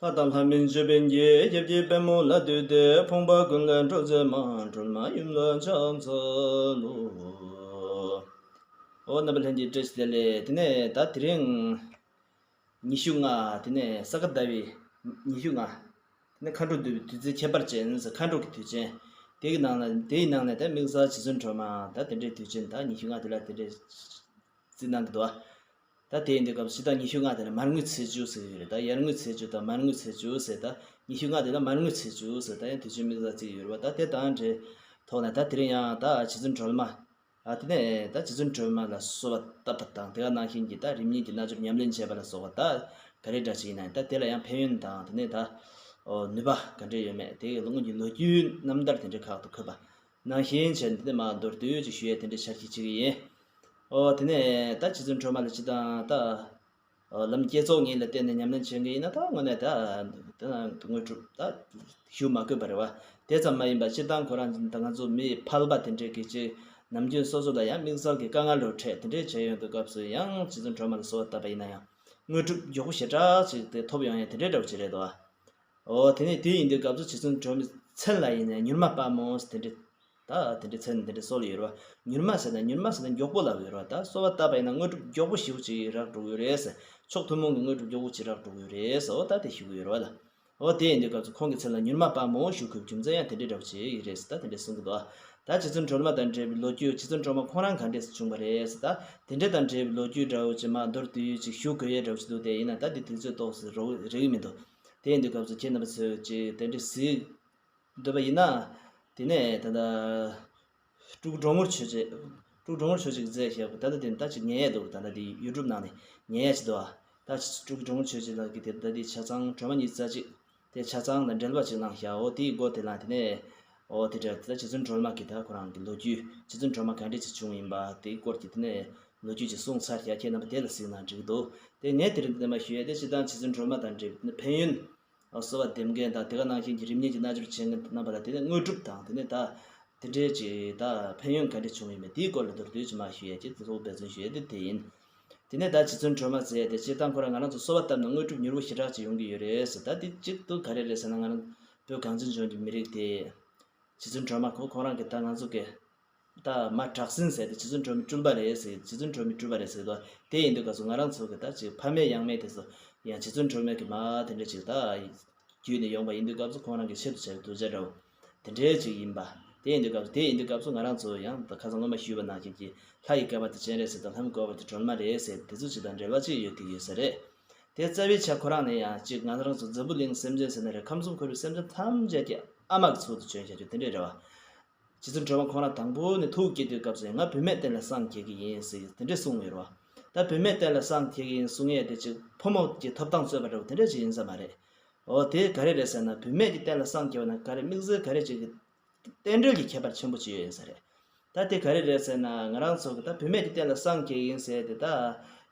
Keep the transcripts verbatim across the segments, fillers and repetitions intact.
ལྷ་དང་ལྷ་མིན་ཅོད་པན་གྱིས། ཞབས་ཀྱི་པདྨོ་ལ་བཏུད་དེ། ཕོངས་པ་ཀུན་ལས་སྒྲོལ་མཛད་མ། སྒྲོལ་མ་ཡུམ་ལ་ཕྱག་འཚལ་ལོ། ཨོ་རྣམ་པ་ལྷན་རྒྱས་བཀྲ་ཤིས་བདེ་ལེགས། དེ་ནས་ད་དེ་རིང་ཉི་ཤུ་ལྔ། དེ་ནས་ས་ག་ཟླ་བའི་ཉི་ཤུ་ལྔ། དེ་ནས་མཁའ་འགྲོ་འདུ་བའི་དུས་ཚེས་ཁྱད་པར་ཅན། མཁའ་འགྲོ་གི་དུས་ཆེན། དེ་གི་ནང་ན། དེའི་ནང་ནས་ད་དམིགས་བསལ་རྗེ་བཙུན་སྒྲོལ་མ་ད་དེ་འདྲའི་དུས་ཆེན། ད་ཉི་ཤུ་ལྔ་དེ་ལ་དེ་འདྲའི་བརྩི་གནང་གི་འདུག་ཨ། ད་དེ་ཡིན་དུས་སྐབས་སྤྱིར་བཏང་ཉི་ཤུ་ལྔ་དེ་ལ་མར་ངོའི་ཚེས་བཅུ་ཟེར་གྱི་ཡོད་རེད། ད་ཡར་ངོའི་ཚེས་བཅུ་དང་མར་ངོའི་ཚེས་བཅུ་ཟེར། ད་ཉི་ཤུ་ལྔ་དེ་ལ་མར་ངོའི་ཚེས་བཅུ་ཟེར། ད་ཡང་དུས་ཆེན་དམིགས་བསལ་བརྩི་གི་ཡོད་རེད་བ། ད་དེ་དང་འབྲེལ་ཐོག་ནས་ད་དེ་རིང་ཡང་ད་རྗེ་བཙུན་སྒྲོལ་མ། ཨ། དེ་ནས་ད་རྗེ་བཙུན་སྒྲོལ་མ་ལ་གསོལ་བ་བཏབ་པ་དང་། དེ་ག་ནང་བཞིན་གྱི་ད་རིམ་གཉིས་ཀྱི་རྣལ་འབྱོར་ཉམས་ལེན་བྱས་པ་ལ་སོགས་པ་ད་ག་རེ་འདྲ་ཞིག་ཡིན་ན། ད་དེ་ལ་ཡང་ཕན་ཡོན་དང་། དེ་ནས་ད་ཨོ་ནུས་པ་ག་འདྲ་ཡོད་མེད། དེ་གི་སྔོན་གྱི་ལོ་རྒྱུས་རྣམ་ཐར་དེ་འདྲའི་ཁག་ཏུ་འཁོད་པ་ནང་བཞིན་བྱས་ནས། དེ་ནས་མར་མདོར་བསྡུས་ཅིག་ཞུ་ཡས་དེ་འདྲའི་འཆར་གཞི་བྱེད་ཀྱི་ཡིན། ཨོ་དེ་ནས་ད་རྗེ་བཙུན་སྒྲོལ་མ་ལ་སྤྱིར་བཏང་ད། ལམ་བསྐྱེད་རྫོགས་གཉིས་ལ་བརྟེན་ནས་ཉམས་ལེན་བྱེད་མཁན་ཡིན་ན། ད་དངོས་གནས་ད་དེ་ན་དངོས་གྲུབ་ད་ཞུ་མ་དགོས་པ་རེད་བ། དེ་ཙམ་མ་ཡིན་པ་སྤྱིར་བཏང་ཁོ་རང་ད་ང་ཚོ་མི་ཕལ་པ་དེ་འདྲས་ཀྱིས་ཅིག་ནམ་རྒྱུན་སོ་སོ་ལ་ཡང་དམིགས་བསལ་གྱི་དཀའ་ངལ་རུ་འཕྲད། དེ་འདྲས་བྱས་ཡོང་དུས་སྐབས་སུ་ཡང་རྗེ་བཙུན་སྒྲོལ་མ་ལ་གསོལ་བ་བཏབ་པ་ཡིན་ན་ཡང་དངོས་གྲུབ་མགྱོགས་པོ་ཞེ་དྲག་ཅིག་དེ་ཐོབ་ཡོང་ཡ་དེ་འདྲས་འདྲ་བོ་ཅིག་རེད་དོ། འོ་དེ་ནས་དེ་ཡིན་དུས་སྐབས་སུ་རྗེ་བཙུན་སྒྲོལ་མའི་མཚན་ལ་ཡིན་ནའི་མྱུར་མ་དཔའ་མོ་དེ་འདྲས། ད་དེ་འདྲའི་མཚན་དེ་འདྲ་གསོལ་ཡོད་རེད་བ། མྱུར་མ་ཟེར་ན། མྱུར་མ་ཟེར་ན་མགྱོགས་པོ་ལབ་ཡོད་རེད་བ། ད་གསོལ་བ་བཏབ་པ་ཡིན་ན་དངོས་གྲུབ་མགྱོགས་པོ་ཞེ་པོ་ཅིག་རག་འགྲོ་གི་ཡོད་རེད་ཟེར། མཆོག་ཐུན་མོང་གི་དངོས་གྲུབ་མགྱོགས་པོ་ཅིག་རག་འགྲོ་གི་ཡོད་རེད་ཟེར། འོ་ད་དེ་ཞུ་གི་ཡོད་རེད་བ་ལ། འོ་དེ་ཡིན་དུས་སྐབས་སུ་ཁོང་གི་མཚན་ལ་མྱུར་མ་དཔའ་མོ་ཞུ་དགོས་རྒྱུ་མཚན་ཡང་དེ་འདྲའི་འདྲ་བོ་ཅིག་ཡིན་རེད་ཟེར། ད་དེ་འདྲ་གསུང་གི་འདུག་ཨ། ད་རྗེ་བཙུན་སྒྲོལ་མ་དང་འབྲེལ་བའི་ལོ་རྒྱུས། རྗེ་བཙུན་སྒྲོལ་མ་ཁོང་རང་ག་འདྲས་སེ་བྱུང་བ་རེད་ཟེར། ད་དེ་འདྲས་དང་འབྲེལ་བའི་ལོ་རྒྱུས་འདྲ་བོ་ཅིག་མར་མདོར་བསྡུས་ཅིག་ཞུ་དགོས་ཡས་འདྲ་བོ་ཅིག་འདུག་དེ་ཡིན་ན་ད་དེ་དུས་ཚོད་ཏོག་ཙམ་རག་གི་མི་འདུག་དེ་ཡིན་དུས་སྐབས་སུ་ཁྱེད་རྣམ་པ་ཚོས་ཅིག་དེ་འདྲས་གཟིགས་འདོད་པ་ཡིན་ན། དེ་ནས་ད་ལྟ་སྤྲུལ་སྐུ་འགྲོ་ངོར་ཆོས་རྗེ། སྤྲུལ་སྐུ་འགྲོ་ངོར་ཆོས་རྗེ་གིས་མཛད་བཞག་པ་ད་ལྟ་དེ་ད་ཅིག་ཉན་ཡས་འདུག་ད་ལྟ་དེ་ཡུ་ཊུབ་ནང་ནས་ཉན་ཡས་ཅིག་འདུག་ཨ། ད་སྤྲུལ་སྐུ་འགྲོ་ངོར་ཆོས་རྗེ་ལགས་ཀྱིས་དེ་ད་ལྟ་དེ་ཆ་ཚང་སྒྲོལ་མ་ཉི་ཤུ་རྩ་གཅིག་དེ་ཆ་ཚང་དང་འབྲེལ་བ་ཅིག་གནང་བཞག་འོ་དེའི་སྐོར་དེ་ལ་དེ་ནས། འོ་དེ་འདྲ་ད་རྗེ་བཙུན་སྒྲོལ་མ་གི་ད་ཁོ་རང་གི་ལོ་རྒྱུས། རྗེ་བཙུན་སྒྲོལ་མ་ག་འདྲས་ཅིག་བྱུང་ཡིན་པ་དེའི་སྐོར་གྱི་དེ་ནས་ལོ་རྒྱུས་ཅིག་གསུངས་ཚར་བཞག་ཁྱེད་རྣམ་པ་དེ་ལ་གཟིགས་ན་འགྲིག་གི་འདུག་དེ་ངས་དེ་རིང་འདི་ནས་མར་ཞུ་ཡས་དེ་སྤྱིར་བཏང་རྗེ་བཙུན་སྒྲོལ་མ་དང་འབྲེལ་བའི་ཕན་ཡོན། གསོལ་བ་འདེབས་མཁན་དང་དེ་ག་ནང་བཞིན་གྱི་རིམ་གཉིས་ཀྱི་རྣལ་འབྱོར་བྱེད་མཁན་རྣམ་པ་ལ་དེ་ནས་དངོས་གྲུབ་དང་། དེ་ནས་ད་དེ་འདྲའི་ཅིག་ད་ཕན་ཡོན་ག་འདྲ་བྱུང་ཡོད་མེད་དེའི་སྐོར་ལ་མདོར་བསྡུས་ཅིག་མར་ཞུ་ཡས་ཀྱི་གཙོ་བོ་འབད་བརྩོན་ཞུ་ཡས་དེ་དེ་ཡིན། དེ་ནས་ད་རྗེ་བཙུན་སྒྲོལ་མ་ཟེར་ཡས་དེ་སྤྱིར་བཏང་ཁོ་རང་ང་རང་ཚོ་གསོལ་བ་བཏབ་ན་དངོས་གྲུབ་མྱུར་པོ་ཞེ་དྲག་ཅིག་ཡོང་གི་ཡོད་རེད་ཟེར། ད་དེ་གཅིག་ཏུ་ག་རེ་རེད་ཟེར་ན། ང་རང་བོད་གངས་ཅན་ལྗོངས་ཀྱི་མི་རིགས་དེ་རྗེ་བཙུན་སྒྲོལ་མ་ཁོ་ཁོ་རང་གི་ད་ང་ཚོ་གི་ད་མ་བྲག་སྲིན་ཟེར་དེ་རྗེ་བཙུན་སྒྲོལ་མའི་སྤྲུལ་པ་རེད་ཟེར། རྗེ་བཙུན་སྒྲོལ་མའི་སྤྲུལ་པ་རེད་ཟེར་དོ། དེ་ཡིན་དུས་སྐབས་སུ་ང་རང་ཚོ་གི་ད་ཅིག་ཕ་མེས་ཡང་མེས་དེ་ཚོ་ཡང་རྗེ་བཙུན་སྒྲོལ་མ་གི་མ་དེ་འདྲ་ཅིག་ད་བརྒྱུད་ནས་ཡོང་བ་ཡིན་དུས་སྐབས་སུ་ཁོང་རང་གི་ཆེད་དུ་བྱས་པའི་གདུལ་བྱ་འདྲ་བོ་དེ་འདྲའི་ཅིག་ཡིན་པ། དེ་ཡིན་དུས་སྐབས་སུ་དེ་ཡིན་དུས་སྐབས་སུ་ང་རང་ཚོ་ཡང་ད་ཁ་སང་སྔོན་མ་ཞུས་པ་ནང་བཞིན་གྱི་ལྷ་ཡི་བསྐལ་པ་དེ་སྤྱན་རས་གཟིགས་དང་། ལྷ་མིའི་བསྐལ་པ་དེ་སྒྲོལ་མ་རེད་ཟེར་དེ་ཚོ་ཅིག་དང་འབྲེལ་བ་ཅིག་ཡོད་ཀྱི་ཡོད་ས་རེད། དེ་རྩ་བའི་ཆ་ཁོ་རང་ནས་ཡང་ཅིག་ང་རང་ཚོ་འཛམ་བུ་གླིང་སེམས་ཅན་ཟེར་ན་རེད། ཁམས་གསུམ་འཁོར་བའི་སེམས་ཅན་ཐམས་ཅད་ཀྱི་ཨ་མ་གི་ཚུལ་དུ་བྱོན་བྱ་རྒྱུ་དེ་འདྲས་རེད་བ། རྗེ་བཙུན་སྒྲོལ་མ་ཁོང་རང་དང་པོ་ནས་ཐུགས་བསྐྱེད་དུས་སྐབས་སུ་ཡང་ང་བུད་མེད་བསྟན་ལ་སངས་རྒྱས་ཀྱི་ཡིན་ཟེར་དེ་འདྲས་གསུངས་ཡོད་རེད་བ། ད་བུད་མེད་བསྟན་ལ་སངས་རྒྱས་ཀྱི་ཡིན་གསུང་ཡས་དེ་ཅིག་ཕོ་མོ་གི་ཐོབ་ཐང་རྩོད་པ་འདྲ་བོ་དེ་འདྲས་ཅིག་ཡིན་ས་མ་རེད། འོ་དེ་ག་རེ་རེད་ཟེར་ན། བུད་མེད་ཀྱི་བསྟན་ལ་སངས་རྒྱས་པ་ན་ག་རེ་དམིགས་བསལ་ག་རེ་ཅིག་གི་རྟེན་འབྲེལ་གྱི་ཁྱད་པར་ཆེན་པོ་ཅིག་ཡོད་ཡིན་ས་རེད། ད་དེ་ག་རེ་རེད་ཟེར་ན། ང་རང་ཚོ་གི་ད་བུད་མེད་ཀྱི་བསྟན་ལ་སངས་རྒྱས་ཡིན་ཟེར་དེ་ད་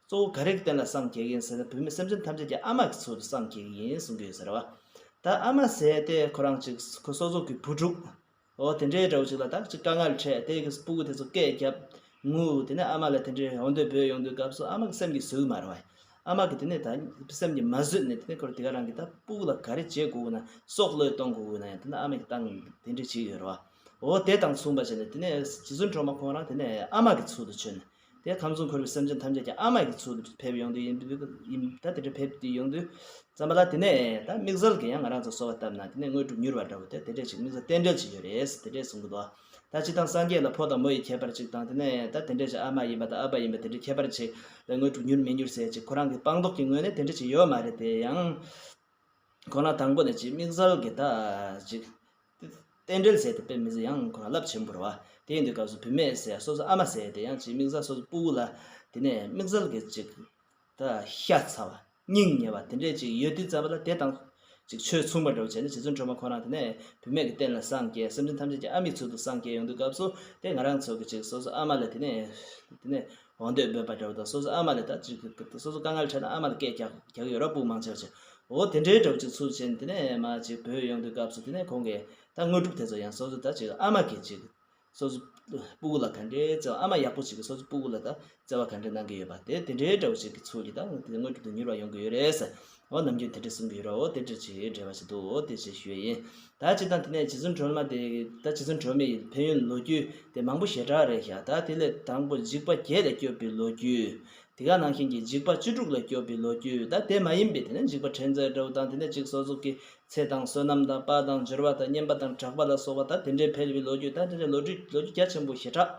གཙོ་བོ་ག་རེ་གི་བསྟན་ལ་སངས་རྒྱས་ཡིན་ཟེར་ན། བུད་མེད་སེམས་ཅན་ཐམས་ཅད་ཀྱི་ཨ་མ་གི་ཚུལ་དུ་སངས་རྒྱས་ཡིན་གསུང་གི་ཡོད་ས་རེད་བ། ད་ཨ་མ་ཟེར་དེ་ཁོ་རང་ཅིག་ཁོ་སོ་སོ་གི་བུ་ཕྲུག་འོ་དེ་འདྲའི་འདྲ་བོ་ཅིག་ལ་ད་ཅིག་དཀའ་ངལ་འཕྲད། དེ་གི་སྤུ་གུ་དེ་ཚོ་སྐད་རྒྱབ་ངུ། དེ་ནས་ཨ་མ་ལ་དེ་འདྲའི་འོ་འདོད་འབོད་ཡོང་དུས་སྐབས་སུ་ཨ་མ་གི་སེམས་ཀྱིས་བཟོད་ཀྱི་མ་རེད་བ། ཨ་མ་གིས་དེ་ནས་ད་སེམས་ཀྱིས་མ་བཟོད་ནས་དེ་ནས་ཁོར་དེ་ག་རང་གིས་ད་སྤུ་གུ་ལ་ག་རེ་བྱེད་དགོས་ན། སྲོག་བློས་གཏོང་དགོས་ན་ཡང་དེ་ནས་ཨ་མ་གིས་ད་དེ་འདྲ་བྱེད་ཀྱི་ཡོད་རེད་བ། འོ་དེ་དང་མཚུངས་པ་བྱས་ནས་དེ་ནས་རྗེ་བཙུན་སྒྲོལ་མ་ཁོང་རང་དེ་ནས་ཨ་མ་གི་ཚུལ་དུ་བྱོན། དེ་ཁམས་གསུམ་འཁོར་བའི་སེམས་ཅན་ཐམས་ཅད་ཀྱི་ཨ་མ་གི་ཚུལ་དུ་ཕེབས་ཡོང་དུས་ཡིན། ཡིན། ད་དེ་འདྲ་ཕེབས་དུས་ཡོང་དུས་ཙམ་པ་ལ་དེ་ནས་ད་དམིགས་བསལ་གྱི་ཡང་ང་རང་ཚོ་གསོལ་བ་བཏབ་ན་དེ་ནས་དངོས་གྲུབ་མྱུར་བ་འདྲ་བོ་དེ་དེ་འདྲས་ཅིག་དམིགས་བསལ་རྟེན་འབྲེལ་ཅིག་ཡོད་རེད་ཟེར་དེ་འདྲས་གསུང་གི་འདུག་ད་སྤྱིར་བཏང་སངས་རྒྱས་ལ་ཕོ་དང་མོ་ཡི་ཁྱད་པར་ཅིག་དང་། དེ་ནས་ད་དེ་འདྲས་ཅིག་ཨ་མ་ཡིན་པ་དང་ཨ་ཕ་ཡིན་པ་དེ་འདྲའི་ཁྱད་པར་ཅིག་ལ་དངོས་གྲུབ་མྱུར་མི་མྱུར་ཟེར་ཅིག་ཁོ་རང་གི་སྤངས་རྟོགས་ཀྱི་ངོས་ནས་དེ་འདྲ་ཅིག་ཡོད་མ་རེད་དེ། ཡང་ཁོ་རང་དང་པོ་ནས་ཅིག་དམིགས་བསལ་གྱི་ད་ཅིག་རྟེན་འབྲེལ་ཟེར་དེ་དཔེ་མི་སྲིད་ཡང་ཁོ་རང་རླབས་ཆེན་པོ་རེད་བ། དེ་ཡིན་དུས་སྐབས་སུ་བུད་མེད་ཟེར། སོ་སོ་ཨ་མ་ཟེར་དེ་ཡང་ཅིག་དམིགས་བསལ་སོ་སོ་སྤུ་གུ་ལ་དེ་ནས་དམིགས་བསལ་གྱི་ཅིག་ད་ཤ་ཚ་བ་སྙིང་ཉེ་བ་དེ་འདྲས་ཅིག་ཡོད་དུས་ཙམ་པ་ལ་དེ་དང་ཅིག་ཆོས་མཚུངས་པ་འདྲ་བོ་བྱས་ནས་རྗེ་བཙུན་སྒྲོལ་མ་ཁོ་རང་དེ་ནས་བུད་མེད་ཀྱི་རྟེན་ལ་སངས་རྒྱས། སེམས་ཅན་ཐམས་ཅད་ཀྱི་ཨ་མའི་ཚུལ་དུ་སངས་རྒྱས་ཡོང་དུས་སྐབས་སུ་དེ་ང་རང་ཚོ་གི་ཅིག་སོ་སོ་ཨ་མ་ལ་དེ་ནས་དེ་ནས་འོ་འདོད་འབོད་པ་འདྲ་བོ་དང་། སོ་སོ་ཨ་མ་ལ་ད་ཅིག་སོ་སོ་དཀའ་ངལ་འཕྲད་ན་ཨ་མ་ལ་སྐད་རྒྱག་རྒྱག་གི་ཡོད་ར། སྤུ་གུ་མང་ཆེ་བ་ཅིག་འོ་དེ་འདྲའི་འདྲ་བོ་ཅིག་ཚུལ་བྱས་ནས་དེ་ནས་མར་ཅིག་བོས་ཡོང་དུས་སྐབས་སུ་དེ་ནས་ཁོང་གིས་ད་དངོས་གྲུབ་དེ་ཚོ་ཡང་སོ་སོ་ད་ཅིག་ཨ་མ་གིས་ཅིག་སོ་སོ་ སྤུ་གུ་ལ་ག་འདྲའི་བརྩེ་བ། ཨ་མ་ཡག་པོ་ཞིག་གིས་སོ་སོའི་སྤུ་གུ་ལ་ད་བརྩེ་བ་ག་འདྲ་གནང་གི་ཡོད་པ་དེ་དེ་འདྲའི་འདྲ་བོ་ཞིག་གི་ཚུལ་གྱིས་ད་དེ་དངོས་གྲུབ་དེ་མྱུར་བ་ཡོང་གི་ཡོད་རེད་ཟེར། འོ་ནམ་རྒྱུན་དེ་འདྲ་གསུང་གི་ཡོད་རེད། འོ་དེ་འདྲ་ཅིག་འབྲེལ་བ་ཞིག་འདུག་འོ་དེ་ཅིག་ཞུ་ཡ་ཡིན། ད་སྤྱིར་བཏང་དེ་ནས་རྗེ་བཙུན་སྒྲོལ་མ་དེ་ད་རྗེ་བཙུན་སྒྲོལ་མའི་ཕན་ཡོན་ལོ་རྒྱུས་དེ་མང་པོ་ཞེ་དྲག་རེད་ཤག་ད་དེ་ལས་དང་པོ་འཇིགས་པ་བརྒྱད་ལས་སྐྱོབ་པའི་ལོ་རྒྱུས། དེ་ག་ནང་བཞིན་གྱི་འཇིགས་པ་བཅུ་དྲུག་ལས་སྐྱོབ་པའི་ལོ་རྒྱུས། ད་དེ་མ་ཡིན་པའི་དེ་ནས་འཇིགས་པ་ཕྲན་ཚེགས་འདྲ་བོ་དང་དེ་ནས་ཅིག་སོ་སོ་གི་ཚེ་དང་བསོད་ནམས་དང་དཔལ་དང་འབྱོར་བ་དང་སྙན་པ་དང་གྲགས་པ་ལ་སོགས་པ་ད་དེ་འདྲའི་འཕེལ་བའི་ལོ་རྒྱུས། ད་དེ་འདྲའི་ལོ་རྒྱུས་ལོ་རྒྱུས་རྒྱ་ཆེན་པོ་ཞེ་དྲག་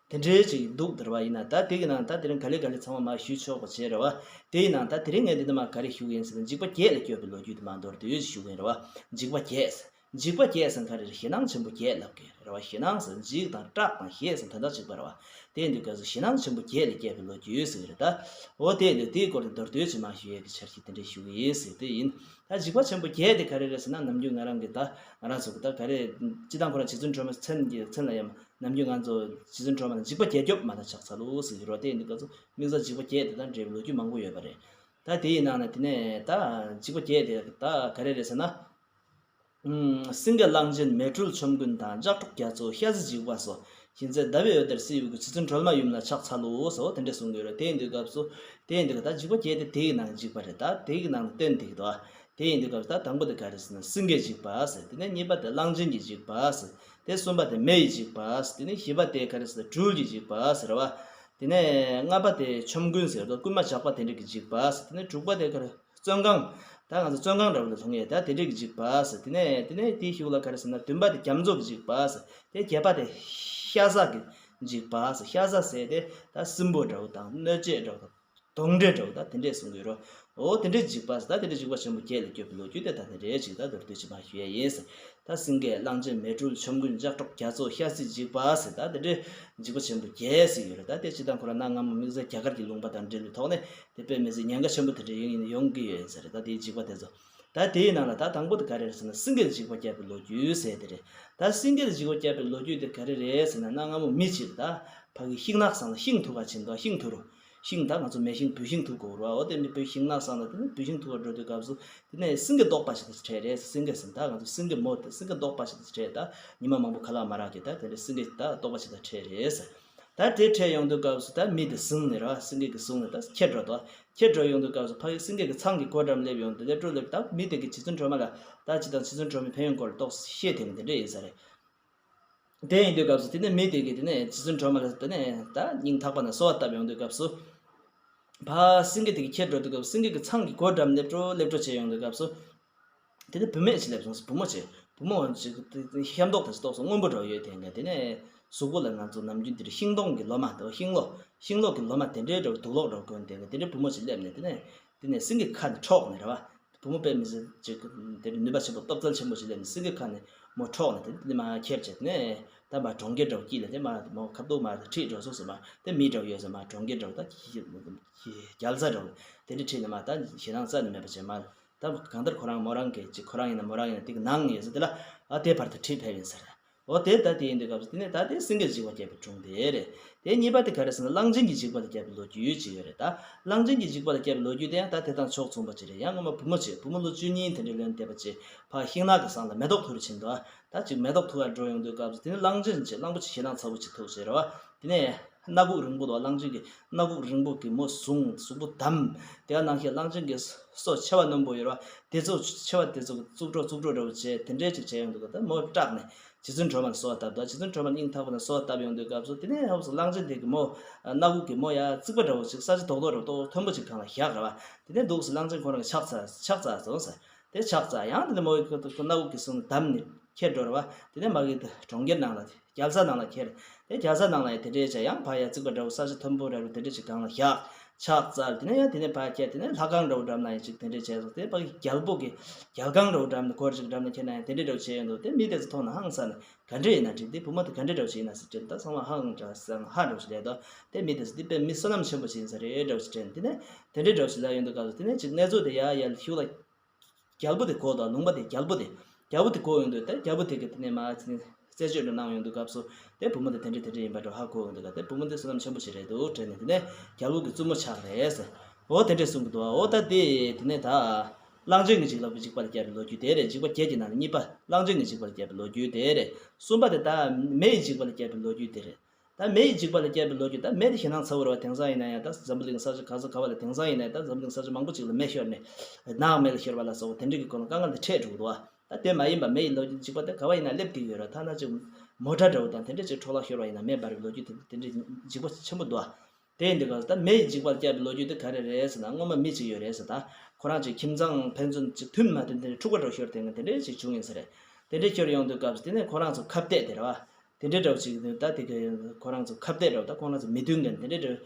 དེ་འདྲའི་ཅིག་འདུག་དེ་རེད་བ། ཡིན་ན་ད་དེ་གི་ནང་ད་དེ་རིང་ག་ལེ་ག་ལེ་ཚང་མ་མར་ཞུས་ཆོག་པ་བྱས་རེད་བ། དེ་ཡིན་ནའང་ད་དེ་རིང་ངས་འདི་འདི་མར་ག་རེ་ཞུ་གི་ཡིན་ཟེར་ན་འཇིགས་པ་བརྒྱད་ལས་སྐྱོབ་པའི་ལོ་རྒྱུས་དེ་མར་མདོར་བསྡུས་ཞུ་གི་ཡིན་རེད་བ། འཇིགས་པ་བརྒྱད། འཇིགས་པ་བརྒྱད་ཟེར་ག་རེ་རེད། ཞེད་སྣང་ཆེན་པོ་བརྒྱད་ལབ་ཀྱི་རེད་བ། ཞེད་སྣང་ཟེར་འཇིགས་དང་སྐྲག་དང་ཞེད་ཟེར་དོན་དག་གཅིག་པ་རེད་བ། དེ་ཡིན་དུས་སྐབས་སུ་ཞེད་སྣང་ཆེན་པོ་བརྒྱད་ལས་སྐྱོབ་པའི་ལོ་རྒྱུས་ཟེར་གི་རེད་ད། འོ་དེ་ཡིན་དུས་དེའི་སྐོར་དེ་མདོར་བསྡུས་ཅིག་མར་ཞུ་ཡས་ཀྱི་འཆར་གཞི་དེ་འདྲ་ཞུ་གི་ཡིན་ཟེར་དེ་ཡིན། ད་འཇིགས་པ་ཆེན་པོ་བརྒྱད་དེ་ག་རེ་རེད་ཟེར་ན་ནམ་རྒྱུན་ང་རང་གི་ད་ང་རང་ཚོ་གི་ད་ག་རེ་སྤྱི་བཏང་ཁོ་རང་རྗེ་བཙུན་སྒྲོལ་མའི་མཚན་གྱི་མཚན་ལ་ཡང་ནམ་རྒྱུན་ང་ཚོ་རྗེ་བཙུན་སྒྲོལ་མ་ལ་འཇིགས་པ་བརྒྱད་སྐྱོབ་མ་ལ་ཕྱག་འཚལ་ལོ་ཟེར་གི་རེད་བ། དེ་ཡིན་དུས་སྐབས་སུ་དམིགས་བསལ་འཇིགས་པ་བརྒྱད་དེ་དང་འབྲེལ་བའི་ལོ་རྒྱུས་མང་པོ་ཡོད་པ་རེད། ད་དེ་ཡིན་ནང་ནས་དེ་ནས་ད་འཇིགས་པ་བརྒྱད་དེ་ད་ག་རེ་རེད་ཟེར་ན། ཨུམ། སེང་གེ་གླང་ཆེན་མེ་སྦྲུལ་ཆོམ་རྐུན་དང་ལྕགས་སྒྲོག་རྒྱ་མཚོ་ཤ་ཟའི་འཇིགས་པ་སོགས། ཞིང་ཚེ་ཟླ་བའི་འོད་ལྟར་བསིལ་བའི་སྐུ། རྗེ་བཙུན་སྒྲོལ་མ་ཡུམ་ལ་ཕྱག་འཚལ་ལོ། ཟེར་བ་དེ་འདྲ་གསུང་གི་ཡོད་རེད། དེ་ཡིན་དུས་སྐབས་སུ། དེ་ཡིན་དུས་ད་འཇིགས་པ་བརྒྱད་དེ་དེའི་ནང་གི་འཇིགས་པ་རེད། ད་དེའི་ནང་དུ་བསྟན་བསྡད་ཀྱི་འདུག་དེ་ཡིན་དུས་སྐབས་སུ་ད་དང་པོ་དེ་ག་རེ་ཟེར་ན་སེང་གེའི་འཇིགས་པ་ཟེར། དེ་ནས་གཉིས་པ་དེ་གླང་ཆེན་གྱི་འཇིགས་པ་ཟེར། དེ་གསུམ་པ་དེ་མེ་ཡི་འཇིགས་པ་ཟེར། དེ་ནས་བཞི་པ་དེ་ག་རེ་ཟེར་ན་སྦྲུལ་གྱི་འཇིགས་པ་ཟེར་བ། དེ་ནས་ལྔ་པ་དེ་ཆོམ་རྐུན་ཟེར་དུས་རྐུན་མ་ཇག་པ་དེ་འདྲ་གི་འཇིགས་པ་ཟེར། དེ་ནས་དྲུག་པ་དེ་ག་རེ། བཙོན་ཁང་། ད་ང་ཚོ་བཙོན་ཁང་འདྲ་བོ་ལ་ལྷུང་ཡས་ད་དེ་འདྲས་ཀྱི་འཇིགས་པ་ཟེར། དེ་ནས་དེ་ནས་དེའི་གཞུག་ལ་ག་རེ་ཟེར་ན་བདུན་པ་དེ་རྒྱ་མཚོ་གི་འཇིགས་པ་ཟེར། དེ་བརྒྱད་པ་དེ་ཤ་ཟ་གི་འཇིགས་པ་ཟེར། ཤ་ཟ་ཟེར་དེ་ད་སྲིན་པོ་འདྲ་བོ་དང་གནོད་བྱེད་འདྲ་བོ་དང་གདོན་འདྲེ་འདྲ་བོ་ད་དེ་འདྲས་གསུང་གི་ཡོད་རེད། འོ་དེ་འདྲས་འཇིགས་པ་ཟེར། ད་དེ་འདྲས་འཇིགས་པ་ཆེན་པོ་བརྒྱད་ལས་སྐྱོབ་པའི་ལོ་རྒྱུས་དེ་ད་དེ་འདྲས་ཅིག་ད་མདོར་བསྡུས་ཅིག་མར་ཞུ་ཡས་ཡིན་ཟེར། ད་སེང་གེ་གླང་ཆེན་མེ་སྦྲུལ་ཆོམ་རྐུན་ལྕགས་སྒྲོག་རྒྱ་མཚོ་ཤ་ཟའི་འཇིགས་པ་ཟེར། ད་དེ་འདྲས་འཇིགས་པ་ཆེན་པོ་བརྒྱད་ཟེར་ཡོད་རེད། ད་དེ་སྤྱིར་བཏང་ཁོ་རང་གནའ་སྔ་མོ་དམིགས་བསལ་རྒྱ་གར་གྱི་ལུང་པ་དང་འབྲེལ་བའི་ཐོག་ནས་དེ་དཔེ་མི་སྲིད་ཉེན་ཁ་ཆེན་པོ་དེ་འདྲ་ཡིན་ཡོང་གི་ཡོད་ཡིན་ས་རེད། ད་དེའི་འཇིགས་པ་དེ་ཚོ། ད་དེའི་ནང་ལ་ད་དང་པོ་དེ་ག་རེ་རེད་ཟེར་ན་སེང་གེ་ལ་འཇིགས་པ་བརྒྱབ་པའི་ལོ་རྒྱུས་ཟེར་དེ་རེད། ད་སེང་གེ་ལ་འཇིགས་པ་བརྒྱབ་པའི་ལོ་རྒྱུས་དེ་ག་རེ་རེད་ཟེར་ན་གནའ་སྔ་མོ་མི་གཅིག་ད་ཕ་གི་ཤིང་ནགས་གསེང་ལ་ཤིང་འཐུ་ག་ཕྱིན་འདུག་ཤིང་འཐུ་རུ། ཤིང་ད་ང་ཚོ་མེ་ཤིང་འབུད་ཤིང་འཐུ་དགོས་རེད་བ། འོ་དེ་མི་འབུད་ཤིང་ནགས་གསེང་ལ་དེ་ནས་འབུད་ཤིང་འཐུ་བར་འགྲོ་དུས་སྐབས་སུ་དེ་ནས་སེང་གེ་ལྡོག་པ་ཞིག་དང་འཕྲད་རེད། སེང་གེ་ཟེར་ད་ང་ཚོ་སེང་གེ་མོ་དེ་སེང་གེ་ལྡོག་པ་ཞིག་དང་འཕྲད། ད་ཉི་མ་མང་པོ་ཁ་ལག་མ་རག་གི་ད་དེ་འདྲ་སེང་གེ་ད་ལྡོག་པ་ཞིག་དང་འཕྲད་རེད་ཟེར། ད་དེ་འཕྲད་ཡོང་དུས་སྐབས་སུ་ད་མི་དེ་བཟུང་ནས་ར་སེང་གེ་གིས་བཟུང་ནས་ད་ཁྱེར་འགྲོ་དོ། ཁྱེར་འགྲོ་ཡོང་དུས་སྐབས་སུ་ཕ་གི་སེང་གེ་གི་ཚང་གི་སྒོ་འགྲམ་སླེབས་ཡོང་དུས་སླེབས་འགྲོ་སླེབས་ད་མི་དེ་གིས་རྗེ་བཙུན་སྒྲོལ་མ་ལ་ད་ཅི་དང་རྗེ་བཙུན་སྒྲོལ་མའི་ཕན་ཡོན་སྐོར་ལ་ཏོག་ཙམ་བཤད་དེ་ནི་དེ་འདྲ་ཡིན་ས་རེད། དེ་ཡིན་དུས་སྐབས་སུ་དེ་ནས་མི་དེ་གིས་དེ་ནས་རྗེ་བཙུན་སྒྲོལ་མ་ལ་དེ་ནས་ད་སྙིང་ཐག་པ་ནས་གསོལ་བ་བཏབ་ཡོང་དུས་སྐབས་སུ། ཕ་སེང་གེ་དེ་གིས་ཁྱེར་འགྲོ་དུས་སྐབས་སུ་སེང་གེ་གི་ཚང་གི་སྒོ་འགྲམ་སླེབས་འགྲོ་སླེབས་འགྲོ་བྱས་ཡོང་དུས་སྐབས་སུ། དེ་ནས་བུད་མེད་ཅིག་སླེབས་སོང་། བུ་མོ་ཅིག་བུ་མོ་ཅིག་ཤ་མདོག་དེ་ཚོ་ཏོག་ཙམ་སྔོན་པོ་འདྲ་བོ་ཡོད་དེ་ངས་དེ་ནས་གཟུགས་པོ་ལ་ང་ཚོ་ནམ་རྒྱུན་དེ་འདྲ་ཤིང་སྡོང་གི་ལོ་མ་དང་ཤིང་ལོ་ཤིང་ལོ་གི་ལོ་མ་དེ་འདྲའི་འདྲ་བོ་དུག་ལོག་འདྲ་བོ་གོན་དེ་ངས་དེ་འདྲའི་བུ་མོ་ཅིག་སླེབས་ནས་དེ་ནས་དེ་ནས་སེང་གེ་ཁ་ནས་འཕྲོག་ནས་རེད་བ། བུ་མོ་དཔེ་མི་སྲིད་ཅིག་དེ་འདྲའི་ནུས་པ་ཆེན་པོ་སྟོབས་རྩལ་ཆེན་པོ་ཞིག་སླེབས་ནས་སེང་གེ་ཁ་ནས་མོ་འཕྲོག་ནས་དེ་འདྲ་མར་ཁྱེར་བྱས་དེ་ནས་ད་མར་གྲོང་ཁྱེར་འདྲ་བོ་དཀྱིལ་ལ་དེ་མར་མོ་ཁ་ཐུག་མར་ཁྲིད་འགྲོ་སོང་ཟེར་མ་དེ་མི་འདྲ་བོ་ཡོད་ཟེར་མར་གྲོང་ཁྱེར་འདྲ་བོ་ད་རྒྱལ་ས་འདྲ་བོ་དེ་འདྲ་ཁྲིད་ནས་མར་ད་ཞེད་སྣང་རྩ་ནས་མེད་པ་བྱས་མར། ད་གང་ལྟར་ཁོ་རང་མོ་རང་གི་ཅིག་ཁོ་རང་ཡིན་ན་མོ་རང་ཡིན་ན་དེ་གི་ནང་ཡོད་ས་དེ་ལ་ཨ་དེ་བར་དུ་ཁྲིད་ཕེབས་ཡིན་ཟེར། འོ་དེ་ལྟ་དེ་ཡིན་དུས་སྐབས་སུ་དེ་ནས་ད་དེ་སེང་གེ་ལ་འཇིགས་པ་བརྒྱབ་པའི་སྒྲུང་དེ་རེད། དེ་གཉིས་པ་དེ་ག་རེ་ཟེར་ན་གླང་ཆེན་གྱི་འཇིགས་པ་ལ་བརྒྱབ་པའི་ལོ་རྒྱུས་ཅིག་ཡོད་རེད་ད། གླང་ཆེན་གྱི་འཇིགས་པ་ལ་བརྒྱབ་པའི་ལོ་རྒྱུས་དེ་ཡང་ད་དེ་དང་ཕྱོགས་མཚུངས་པ་ཅིག་རེད། ཡང་སྔོན་མ་བུ་མོ་ཅིག་བུ་མོ་ལོ་བཅུ་གཉིས་དེ་འདྲའི་ལོན་བསྡད་པ་ཅིག་ཕར་ཤིང་ནགས་ཀྱི་གསེང་ལ་མེ་ཏོག་འཐུ་རུ་ཕྱིན་འདུག་ད་ཅིག་མེ་ཏོག་འཐུ་བར་འགྲོ་ཡོང་དུས་སྐབས་སུ་དེ་ནས་གླང་ཆེན་ཅིག་གླང་པོ་ཆེ་ཞེད་སྣང་ཚ་པོ་ཅིག་ཐུག་ཅིག་རེད་བ། དེ་ནས་སྣ་ཁུག་རིང་པོ་འདུག་གླང་ཆེན་གྱི་སྣ་ཁུག་རིང་པོ་གི་མོ་བཟུང་གཟུགས་པོ་བསྡམས། དེ་ག་ནང་བཞིན་གླང་ཆེན་གྱི་སོ་མཆེ་བ་རྣོན་པོ་ཡོད་རེད་བ། དེ་ཚོ་མཆེ་བ་དེ་ཚོ་བཙུགས་འགྲོ་བཙུགས་འགྲོ་འདྲ་བོ་བྱས་དེ་འདྲའི་ཅིག་བྱས་ཡོང་དུས་ད་མོ་སྐྲག་ནས་རྗེ་བཙུན་སྒྲོལ་མ་ལ་གསོལ་བ་བཏབ་འདུག་རྗེ་བཙུན་སྒྲོལ་མ་སྙིང་ཐག་པ་ནས་གསོལ་བ་བཏབ་ཡོང་དུས་སྐབས་སུ་དེ་ནས་ཧོབ་སེ་གླང་ཆེན་དེ་གི་མོ་སྣ་ཁུག་གི་མོ་ཡ་རྩིག་པ་འདྲ་བོ་ཞིག་ས་ཆ་རྡོག་རྡོག་འདྲ་བོ་མཐོན་པོ་ཅིག་སྒང་ལ་བཞག་རེད་བ། དེ་ནས་འདུག་སེ་གླང་ཆེན་ཁོ་རང་གིས་ཕྱག་འཚལ་ཕྱག་འཚལ་སོང་ཟེར། དེ་ཕྱག་འཚལ་ཡང་དེ་ནས་མོ་ཡི་སྣ་ཁུག་གི་གསེང་བསྡམས་ནས་ཁྱེར་འགྲོ་རེད་བ། དེ་ནས་མ་གི་གྲོང་ཁྱེར་ནང་ལ་རྒྱལ་ས་ནང་ལ་ཁྱེར། དེ་རྒྱལ་ས་ནང་ལ་ཡང་དེ་འདྲའི་བྱས་ཡང་ཕ་ཡ་རྩིག་པ་འདྲ་བོ་ས་ཆ་མཐོན་པོ་འདྲ་བོ་དེ་འདྲ་ཅིག་སྒང་ལ་བཞག་ཕྱག་འཚལ། དེ་ནས་ཡང་དེ་ནས་ཕར་ཁྱེར་དེ་ནས་ལྷ་ཁང་འདྲ་བོ་འགྲམ་ན་ཡང་ཅིག་དེ་འདྲའི་བྱས་སོང་། དེ་ཕ་གི་རྒྱལ་པོ་གི་རྒྱལ་ཁང་འདྲ་བོ་འགྲམ་ན་སྒོར་ཅིག་འགྲམ་ན་ཁྱེར་ན་ཡང་དེ་འདྲའི་འདྲ་བོ་བྱས་ཡོང་འདུག་དེ་མི་དེ་ཚོ་མཐོང་ན་ཧང་སངས་ནས་ག་འདྲ་ཡིན་ན་དྲིས། དེ་བུ་མོ་དེ་ག་འདྲ་འདྲ་བོ་ཞིག་ཡིན་ན་ཟེར་དྲིས་ད་ཚང་མ་ཧང་འདྲ་སང་ཧ་འདྲ་བོ་ཞིག་ལབ་འདུག་དེ་མི་དེ་ཚོ་དེ་དཔེ་མི་བསོད་ནམས་ཆེན་པོ་ཞིག་ཡིན་ས་རེད་འདྲ་བོ་ཞིག་དྲན། དེ་ནས་དེ་འདྲའི་འདྲ་བོ་ཞིག་ལབ་ཡོང་དུས་སྐབས་སུ་དེ་ནས་ཅིག་གནས་ཚུལ་དེ་ཡར་ཡར་ཤུགས་ལ་རྒྱལ་པོ་དེ་གོ་དང་ལུང་པ་དེ་རྒྱལ་པོ་དེ་རྒྱལ་པོ་དེ་གོ་ཡོང་དུས་དེ་རྒྱལ་པོ་དེ་གི་དེ་ནས་མར་རྩད་གཅོད་འདྲ་གནང་ཡོང་དུས་སྐབས་སུ་དེ་བུ་མོ་དེ་དེ་འདྲ་དེ་འདྲ་ཡིན་པ་འདྲ་ཧ་གོ་ཡོང་དུས་སྐབས་དེ་བུ་མོ་དེ་བསོད་ནམས་ཆེན་པོ་ཞིག་རེད་འདུག་དྲན་ནས་དེ་ནས་རྒྱལ་པོ་གི་བཙུན་མོ་ཆགས་རེད་ཟེར། འོ་དེ་འདྲས་གསུང་གི་འདུག་འོ་ད་དེ་དེ་ནས་ད་ གླང་ཆེན་གྱི་འཇིགས་ལ་འཇིགས་པ་ལ་བསྐྱལ་བའི་ལོ་རྒྱུས་དེ་རེད། འཇིགས་པ་བརྒྱད་ཀྱི་ནང་ནས་གཉིས་པ་གླང་ཆེན་གྱི་འཇིགས་པ་ལ་བསྐྱལ་བའི་ལོ་རྒྱུས་དེ་རེད། གསུམ་པ་དེ་ད་མེ་ཡི་འཇིགས་པ་ལ་བསྐྱལ་བའི་ལོ་རྒྱུས་དེ་རེད། ད་མེ་ཡི་འཇིགས་པ་ལ་བསྐྱལ་བའི་ལོ་རྒྱུས། ད་མེ་དེ་ཞེད་སྣང་ཚ་བོ་རེད་བ། དེང་སང་ཡིན་ན་ཡང་ད་འཛམ་བུ་གླིང་ས་ཆ་ག་ས་ག་བ་ལ། དེང་སང་ཡིན་ན་ཡང་ད་འཛམ་བུ་གླིང་ས་ཆ་མང་པོ་ཅིག་ལ་མེ་ཤོར་ནས་ནག་མེ་ལ་ཤོར་བ་ལ་སོགས་པ་དེ་འདྲ་གི་སྐོར་ལ་དཀའ་ངལ་དེ་འཕྲད་འགྲོ་གི་འདུག་བ། ད་དེ་མ་ཡིན་པ་མེ་ཡི་ལོ་རྒྱུས་འཇིགས་པ་དེ་ག་བ་ཡིན་ན་སླེབས་ཀྱི་ཡོད་རེད། ཐ་ན་ཅིག་མོ་ཊ་འདྲ་བོ་དང་དེ་འདྲ་ཅིག་འཕྲོ་བརླག་ཤོར་བ་ཡིན་ན་མེ་འབར་བའི་ལོ་རྒྱུས་དེ་དེ་འདྲ་འཇིགས་པ་ཆེན་པོ་འདུག་བ། དེ་ཡིན་དུས་སྐབས་སུ་ད་མེ་ཡི་འཇིགས་པ་ལ་བསྐྱལ་བའི་ལོ་རྒྱུས་དེ་ག་རེ་རེད་ཟེར་ན། སྔོན་མ་མི་གཅིག་ཡོད་རེད་ཟེར། ད་ཁོ་རང་ཅིག་ཁྱིམ་ཚང་ཕན་ཚུན་ཅིག་མཐུན་མ་མཐུན་དེ་འདྲ་འཁྲུག་པ་འདྲ་ཤོར་དེ་འདྲ་ཅིག་བྱུང་ཡིན་ས་རེད། དེ་འདྲ་ཤོར་ཡོང་དུས་སྐབས་སུ་དེ་ནས་ཁོ་རང་ཚོ་ཁ་གཏད་དེ་རེད་བ། དེ་འདྲའི་འདྲ་བོ་ཅིག་ད་དེ་གི་ཁོ་རང་ཚོ་ཁ་གཏད་འདྲ་བོ། ད་ཁོ་རང་ཚོ་མི་མཐུན་མཁན་དེ་འདྲའི་འདྲ་བོ།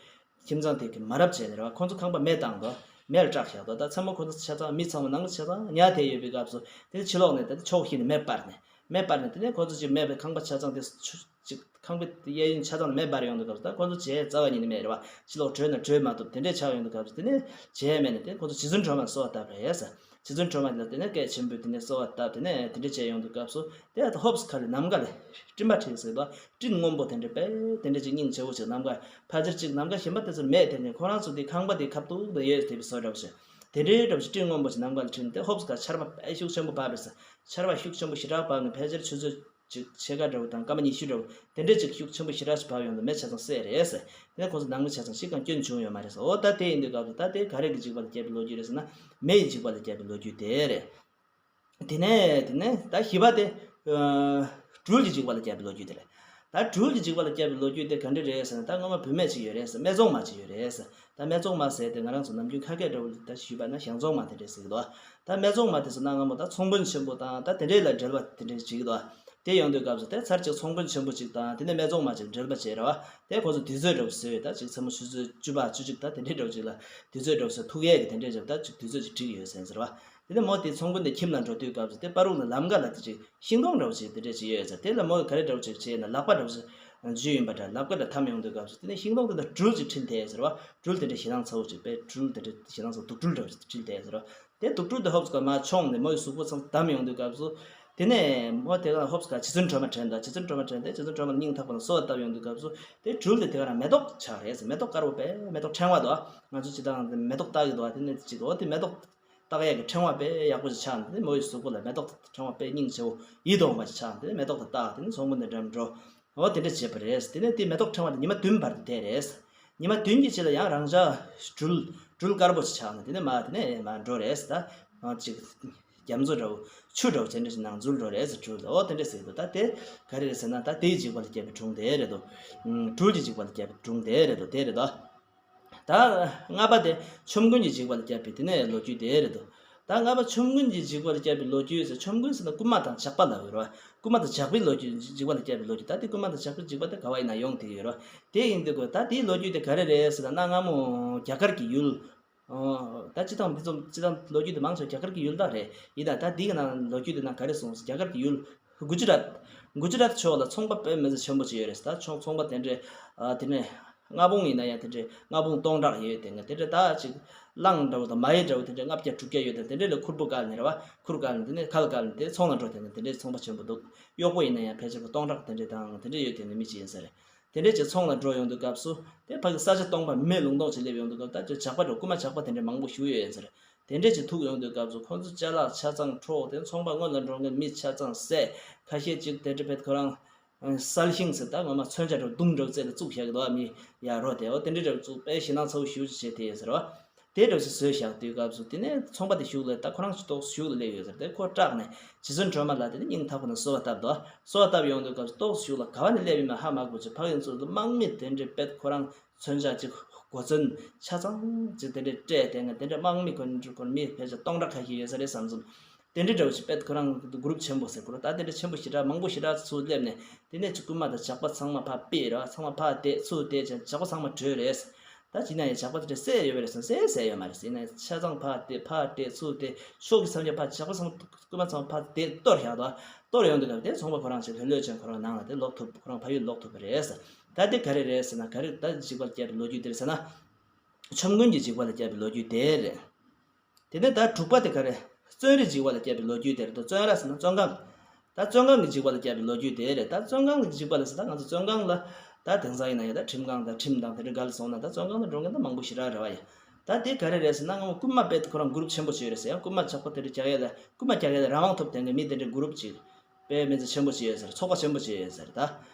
ཁྱིམ་ཚང་དེ་གི་མ་རབས་བྱས་ནས་རེད་བ། ཁོ་ཚོ་ཁང་པ་མེ་བཏང་དོ། མེ་ལ་སྐྲག་བཞག་དོ། ད་མཚན་མོ་ཁོ་ཚོ་ཆ་ཚང་མི་ཚང་མ་ནང་ཆ་ཚང་ཉལ་བསྡད་ཡོད་པའི་སྐབས་སུ་དེ་ནས་ཕྱི་ལོགས་ནས་དེ་ནས་ཕྱོགས་ཤིག་ནས་མེ་སྤར་ནས། མེ་སྤར་ནས་དེ་ནས་ཁོ་ཚོ་ཅིག་མེ་སྤར། ཁང་པ་ཆ་ཚང་དེ་ཆུ་ཅིག་ཁང་པའི་གཡས་གཡོན་ཆ་ཚང་ནས་མེ་སྤར་ཡོང་དུས་སྐབས་སུ་ད་ཁོ་ཚོ་བྱས་རྩ་བ་ཉིད་ནས་མེད་རེད་བ། ཕྱི་ལོགས་བྲོས་ན་བྲོས་མ་ཐུབ། དེ་འདྲས་ཆགས་ཡོང་དུས་སྐབས་སུ་དེ་ནས་བྱས་མེད་ནས་དེ་ཁོ་ཚོ་རྗེ་བཙུན་སྒྲོལ་མ་གསོལ་བ་བཏབ་རེད་ཟེར། རྗེ་བཙུན་སྒྲོལ་མ་ལ་དེ་ནས་སྐད་ཆེན་པོས་དེ་ནས་གསོལ་བ་བཏབ། དེ་ནས་དེ་འདྲ་བྱས་ཡོང་དུས་སྐབས་སུ་དེ་ཧོབ་སི་ཁ་ལ་ནམ་མཁའ་ལ་སྤྲིན་པ་འཁྲིགས་ཟེར་དོ། སྤྲིན་སྔོན་པོ་དེ་འདྲ་དཔེ་དེ་འདྲ་ཅིག་སྙིང་རྗེ་བོ་ཅིག་ནམ་མཁའ་ཕལ་ཆེར་ཅིག་ནམ་མཁའ་གཞན་པ་དེ་ཚོར་མེད། དེ་ནས་ཁོ་རང་ཚོ་དེ་ཁང་པ་དེ་ཁ་ཐུག་ཏུ་ཡོད་དེ་བཟོ་འདྲ་བོ་ཞིག་དེ་འདྲའི་འདྲ་བོ་ཞིག་སྤྲིན་སྔོན་པོ་ཞིག་ནམ་མཁའ་ལ་འཁྲིགས་ནས་དེ་ཧོབ་སི་ཁ་ཆར་པ་དཔེ་ཤུགས་ཆེན་པོ་བབས་པ་རེད་ཟེར། ཆར་པ་ཤུགས་ཆེན་པོ་ཞེ་དྲག་བབས་ནས་ཕལ་ཆེར་ཆུ་ཚོད་ཅིག་ཕྱེད་ཀ་འདྲ་བོ་དང་སྐར་མ་ཉི་ཤུ་འདྲ་བོ་དེ་འདྲ་ཅིག་ཤུགས་ཆེན་པོ་ཞེ་དྲག་ཅིག་བབས་ཡོང་དུས་མེ་ཆ་ཚང་བསད་རེད་ཟེར། དེ་ནས་ཁོང་ཚོ་ནང་མི་ཆ་ཚང་གཅིག་ཀྱང་སྐྱོན་བྱུང་ཡོད་མ་རེད་ཟེར། འོ་ད་དེ་ཡིན་དུས་སྐབས་སུ་ད་དེ་ག་རེ་གི་འཇིགས་པ་ལ་བསྐྱལ་བའི་ལོ་རྒྱུས་རེད་ཟེར་ན། མེ་ཡི་འཇིགས་པ་ལ་བསྐྱལ་བའི་ལོ་རྒྱུས་དེ་རེད། དེ་ནས་དེ་ནས་ད་བཞི་པ་དེ་ཨ་སྦྲུལ་གྱི་འཇིགས་པ་ལ་བསྐྱལ་བའི་ལོ་རྒྱུས་དེ་རེད། ད་སྦྲུལ་གྱི་འཇིགས་པ་ལ་བསྐྱལ་བའི་ལོ་རྒྱུས་དེ་ག་འདྲ་རེད་ཟེར་ན། ད་སྔོན་མ་བུད་མེད་ཅིག་ཡོད་རེད་ཟེར། སྨད་འཚོང་མ་ཅིག་ཡོད་རེད་ཟེར། ད་སྨད་འཚོང་མ་ཟེར་དེ་ང་རང་ཚོ་ནམ་རྒྱུན་ཁ་སྐད་འདྲ་བོ་ལ་ད་ཞུས་པ་ན་ཞང་འཚོང་མ་དེ་འདྲས་ཟེར་གི་འདུག་ད་སྨད་འཚོང་མ་དེ་ཚོ་གནའ་སྔ་མོ་ད་ཚོང་དཔོན་ཆེན་པོ་དང་ད་དེ་འདྲས་ལ་འབྲེལ་བ་དེ་འདྲས་བྱེད་ཀྱི་འདུག་དེ་ཡོང་དུས་སྐབས་སུ་དེ་ཚར་གཅིག་ཚོང་དཔོན་ཆེན་པོ་གཅིག་དང་དེ་ནས་སྨད་འཚོང་མ་གཅིག་འབྲེལ་བ་བྱས་རེད་བ། དེ་ཁོ་ཚོ་དུས་ཚོད་འདྲ་བོ་བཟོས། ད་གཅིག་མཚན་མོ་ཆུ་ཚོད་བཅུ་པ་བཅུ་གཅིག་ད་དེ་འདྲས་འདྲ་བོ་ཅིག་ལ་དུས་ཚོད་འདྲ་བོ་བཟོས། ཐུག་ཡས་ཀྱི་དེ་འདྲས་ཅིག་ད་གཅིག་དུས་ཚོད་ཅིག་བསྒྲིགས་ཡོད་ཟེར་ཟེར་བ། དེ་ནས་མོ་དེ་ཚོང་དཔོན་དེ་ཁྱིམ་ལ་འགྲོ་དུས་སྐབས་སུ་དེ་བར་དུ་ལ་ལམ་ཁ་ལ་དེ་ཅིག་ཤིང་སྡོང་འདྲ་བོ་ཅིག་དེ་འདྲས་ཅིག་ཡོད་ཟེར། དེ་ལ་མོས་ག་རེ་འདྲ་བོ་ཅིག་བྱས་ན་ལག་པ་འདྲ་བོ་ཅིག་འཇུས་ཡིན་པ་འདྲ། ལག་པ་འདྲ་འཐམས་ཡོང་དུས་སྐབས་སུ་དེ་ནས་ཤིང་སྡོང་དེ་ལ་སྦྲུལ་ཅིག་འཁྲིལ་བསྡད་ཟེར་བ། སྦྲུལ་དེ་འདྲ་ཞེད་སྣང་ཚ་བོ་ཅིག་དཔེ་སྦྲུལ་དེ་འདྲ་ཞེད་སྣང་ཚ་བོ་དུག་སྦྲུལ་འདྲ་བོ་ཅིག་འཁྲིལ་བསྡད་ཟེར་བ། དེ་དུག་སྦྲུལ་དེ་ཧོབ་སི་ཁ་མར་མཆོངས་ནས་མོ་ཡི་གཟུགས་པོ་ཚང་བསྡམས་ཡོང་དུས་སྐབས་སུ། དེ་ནས་མོ་དེ་ག་ཧོབ་སི་ཁ་རྗེ་བཙུན་སྒྲོལ་མ་དྲན་དང་། རྗེ་བཙུན་སྒྲོལ་མ་དྲན་ཏེ་རྗེ་བཙུན་སྒྲོལ་མ་སྙིང་ཐག་པ་ནས་གསོལ་བ་བཏབ་ཡོང་དུས་སྐབས་སུ་དེ་སྦྲུལ་དེ་དེ་ག་རང་མེ་ཏོག་ཆགས་རེད་ཟེར། མེ་ཏོག་དཀར་པོ་དཔེ་མེ་ཏོག་ཕྲེང་བ་དོ། ང་ཚོ་སྤྱིར་བཏང་མེ་ཏོག་བཏགས་ཀྱི་འདུག་བ། དེ་ནས་ཅིག་འོ་དེ་མེ་ཏོག་བཏགས་ཡས་ཀྱི་ཕྲེང་བ་དཔེ་ཡག་པོ་ཞིག་ཆགས་ནས། དེ་མོ་ཡི་གཟུགས་པོ་ལ་མེ་ཏོག་ཕྲེང་བ་དཔེ་སྙིང་རྗེ་བོ་ཡིད་དུ་འོང་བ་ཞིག་ཆགས་ནས། དེ་ནས་མེ་ཏོག་དེ་བཏགས། དེ་ནས་ཚོང་དཔོན་དེ་འགྲམ་འགྲོ། འོ་དེ་འདྲ་བྱས་པ་རེད། དེ་ནས་དེ་མེ་ཏོག་ཕྲེང་བ་དེ་ཉི་མ་བདུན་བར་དུ་བསྡད་རེད། ཉི་མ་བདུན་གྱི་རྗེས་ལ་ཡང་རང་ཅག་སྦྲུལ་སྦྲུལ་དཀར་པོ་ཞིག་ཆགས་ནས་དེ་ནས་མར་དེ་ནས་མར་འགྲོ་རེད་ད། ཨ་ཅིག་རྒྱ་མཚོ་འདྲ་བོ་ཆུ་འདྲ་བོ་དེ་འདྲ་ཞིག་ནང་འཛུལ་འགྲོ་རེད་ཟེར། སྦྲུལ་དེ་འོ་དེ་འདྲ་ཟེར་གི་འདུག་ད་དེ་ག་རེ་རེད་ཟེར་ན། ད་དེའི་འཇིགས་པ་ལ་བསྐྱལ་བའི་སྒྲུང་དེ་རེད་དོ། ཨུམ། སྦྲུལ་གྱི་འཇིགས་པ་ལ་བསྐྱལ་བའི་སྒྲུང་དེ་རེད་དོ། དེ་རེད་དོ། ད་ལྔ་པ་དེ་ཆོམ་རྐུན་གྱི་འཇིགས་པ་ལ་བསྐྱལ་བའི་དེ་ནས་ལོ་རྒྱུས་དེ་རེད་དོ། ད་ལྔ་པ་ཆོམ་རྐུན་གྱི་འཇིགས་པ་ལ་བསྐྱལ་བའི་ལོ་རྒྱུས་ཟེར། ཆོམ་རྐུན་ཟེར་ན་རྐུན་མ་དང་ཇག་པ་ལ་ཡོད་རེད་བ། རྐུན་མ་དང་ཇག་པའི་ལོ་རྒྱུས། འཇིགས་པ་ལ་བསྐྱལ་བའི་ལོ་རྒྱུས། ད་དེ་རྐུན་མ་དང་ཇག་པའི་འཇིགས་པ་དེ་ག་བ་ཡིན་ན་ཡོང་བསྡད་ཀྱི་ཡོད་རེད་བ། དེ་ཡིན་དུས་ཀོ་ད་དེའི་ལོ་རྒྱུས་དེ་ག་རེ་རེད་ཟེར་ན། གནའ་སྔ་མོ་རྒྱ་གར་གྱི་ཡུལ། ཨོ། ད་སྤྱིར་བཏང་འདི་ཚོ་སྤྱིར་བཏང་ལོ་རྒྱུས་དེ་མང་ཆེ་བ་རྒྱ་གར་གྱི་ཡུལ་དག་རེད། ཡིན་ན་ད་འདི་གི་ནང་ལོ་རྒྱུས་དེ་ནང་ག་རེ་གསུངས་སོང་། རྒྱ་གར་གྱི་ཡུལ་གུ་ཇི་རཱཏ། གུ་ཇི་རཱཏ་ཕྱོགས་ལ་ཚོང་པ་དཔེ་མི་སྲིད་ཆེན་པོ་ཅིག་ཡོད་རེད། ད་ཚོང་ཚོང་པ་དེ་འདྲས། ཨ། དེ་ནས་མངའ་འབངས་ཡིན་ན་ཡང་དེ་འདྲས་མངའ་འབངས་སྟོང་ཕྲག་ཡོད་དེ། ང་དེ་འདྲས་ད་ཅིག་གླང་འདྲ་བོ་དང་མ་ཧེ་འདྲ་བོ་དེ་འདྲས་ལྔ་བརྒྱ་དྲུག་བརྒྱ་ཡོད་དེ། དེ་འདྲས་ལ་ཁུར་པོ་བཀལ་ནས་རེད་བ། ཁུར་བཀལ་ནས་དེ་ནས་ཁལ་བཀལ་ནས་དེ་ཚོང་ལ་འགྲོ། དེ་ནས་དེ་འདྲས་ཚོང་པ་ཆེན་པོ་འདུག་གཡོག་པོ་ཡིན་ན་ཡང་ཕལ་ཆེར་སྟོང་ཕྲག་དེ་འདྲས་དང་དེ་འདྲས་ཡོད་དེ་ནས་མི་གཅིག་ཡིན་ས་རེད། དེ་འདྲས་ཀྱི་ཚོང་ལ་འགྲོ་ཡོང་དུས་སྐབས་སུ་དེ་ཕ་གི་ས་ཆ་སྟོང་པ་མེ་ལུང་སྟོང་ཅིག་སླེབས་ཡོང་དུས་སྐབས། ད་ཅོ་ཇག་པ་འདྲ་རྐུན་མ་ཇག་པ་དེ་འདྲས་མང་པོ་ཞིག་ཡོད་ཡིན་ས་རེད། དེ་འདྲས་ཅིག་ཐུག་ཡོང་དུས་སྐབས་སུ་ཁོང་ཚོ་ཅ་ལག་ཆ་ཚང་འཕྲོག་སྟེ་ཚོང་པ་སྔོན་ལ་འགྲོ་མཁན་མི་ཆ་ཚང་བསད། ཁ་ཤས་ཅིག་དེ་འདྲས་བེད་ཁོ་རང་། ཨ། གསལ་ཤིང་ཟེར། ད་ངོ་མ་མཚོན་ཆ་འདྲ་བོ་མདུང་འདྲ་བོ་རྩེ་ལ་བཙུགས་བཞག་གི་འདུག་ཨ། མི་ཡར་རོ་དེ། འོ་དེ་འདྲས་འདྲ་བོ་བཙུགས་པས་ཞེད་སྣང་ཚ་བོ་ཞེ་པོ་ཅིག་བྱས་དེ་ཡོད་ས་རེད་བ། དེ་འདྲ་བོ་ཞིག་བཟོས་བཞག་དུས་སྐབས་སུ་དེ་ནས་ཚོང་པ་དེ་གཞུག་ལ། ད་ཁོ་རང་ཏོག་ཙམ་གཞུག་ལ་སླེབས་ཡོད་ས་རེད། དེ་ཁོ་སྐྲག་ནས་རྗེ་བཙུན་སྒྲོལ་མ་ལ་དེ་ནས་སྙིང་ཐག་པ་ནས་གསོལ་བ་བཏབ་འདུག་གསོལ་བ་བཏབ་ཡོང་དུས་སྐབས་སུ་ཏོག་ཙམ་གཞུག་ལ་ག་བ་ནས་སླེབས་ཡིན་མིན་ཧ་མ་གོ་བྱས། ཕ་གི་ཚོ་དམག་མི་དེ་འདྲས་བེད་ཁོ་རང་མཚོན་ཆ་ཅིག་གོ་མཚོན་ཆ་ཚང་ཅིག་དེ་འདྲས་སྤྲས་ཏེ། ང་དེ་འདྲས་དམག་མི་ཁོ་ཁོ་མི་ཕལ་ཆེར་སྟོང་ཕྲག་ཁ་ཤས་ཡོད་ས་རེད་བསམ་སོང་། དེ་འདྲའི་འདྲ་བོ་ཞིག་བེད་ཁོ་རང་གི་གུ་རུབ་ཆེན་པོ་ཟེར་དགོས་རེད། ད་དེ་འདྲ་ཆེན་པོ་ཞེ་དྲག་མང་པོ་ཞེ་དྲག་ཚུར་སླེབས་ནས། དེ་ནས་ཅིག་རྐུན་མ་དང་ཇག་པ་ཚང་མ་ཕར་ཕུད་རེད་བ། ཚང་མ་ཕར་བསྡད། ཚུར་བསྡད་བྱས་ཇག་པ་ཚང་མ་བྲོས་རེད། ད་ཅི་ན་ཡང་ཇག་པ་དེ་འདྲ་བསད་ཡོད་པ་རེད་ཟེར་ན། བསད་བསད་ཡོད་མ་རེད་ཟེར་ན། ཆ་ཚང་ཕར་བསྡད། ཕར་བསྡད། ཚུར་བསྡད། ཕྱོགས་ཀྱི་མཚམས་ཀྱི་ཕར་ཇག་པ་ཚང་མ། རྐུན་མ་ཚང་མ་ཕར་བསྡད། གཏོར་བཞག་འདུག་གཏོར་ཡོང་དུས་སྐབས་དེ་ཚོང་པ་ཁོ་རང་ཅིག་ལྷོད་ལྷོད་བྱས་ཁོ་རང་ནང་ལ་དེ་ལོག་ཐུབ། ཁོ་རང་ཕ་ཡུལ་ལོག་ཐུབ་པ་རེད་ཟེར། ད་དེ་ག་རེ་རེད་ཟེར་ན། ག་རེ་ད་འཇིགས་པ་སྐྱེས་པའི་ལོ་རྒྱུས་དེ་རེད་ཟེར་ན། ཆོམ་རྐུན་གྱི་འཇིགས་པ་ལ་སྐྱེས་པའི་ལོ་རྒྱུས་དེ་རེད། དེ་ནས་ད་དྲུག་པ་དེ་ག་རེ། བཙོན་རའི་འཇིགས་པ་ལ་སྐྱེས་པའི་ལོ་རྒྱུས་དེ་རེད་དོ། བཙོན་ར་ཟེར་ན་བཙོན་ཁང་། ད་བཙོན་ཁང་གི་འཇིགས་པ་ལ་སྐྱེས་པའི་ལོ་རྒྱུས་དེ་རེད། ད་བཙོན་ཁང་གི་འཇིགས་པ་ལ་ཟེར། ད་ང་ཚོ་བཙོན་ཁང་ལ། ད་དེང་སང་ཡིན་ན་ཡང་ད་ཁྲིམས་ཁང་དང་ཁྲིམས་དང་དེ་འདྲ་འགའ་ལ་སོང་ན། ད་བཙོན་ཁང་ལ་འགྲོ་མཁན་ད་མང་པོ་ཞེ་དྲག་རེད་བ་ཡ། ད་དེ་ག་རེ་རེད་ཟེར་ན། སྔ་མོ་རྐུན་མ་དཔེ་ཁོ་རང་གུ་རུབ་ཆེན་པོ་ཅིག་ཡོད་རེད་ཟེར། ཡང་རྐུན་མ་ཇག་པ་དེ་འདྲ་རྒྱག་ཡས་ལ། རྐུན་མ་རྒྱག་ཡས་ལ་རང་དབང་ཐོབ་བསྡད་མཁན་མི་དེ་འདྲའི་གུ་རུབ་ཅིག་དཔེ་མི་ཚེ་ཆེན་པོ་ཅིག་ཡོད་ཟེར། ཚོགས་པ་ཆེན་པོ་ཅིག་ཡོད་ཟེར། ད་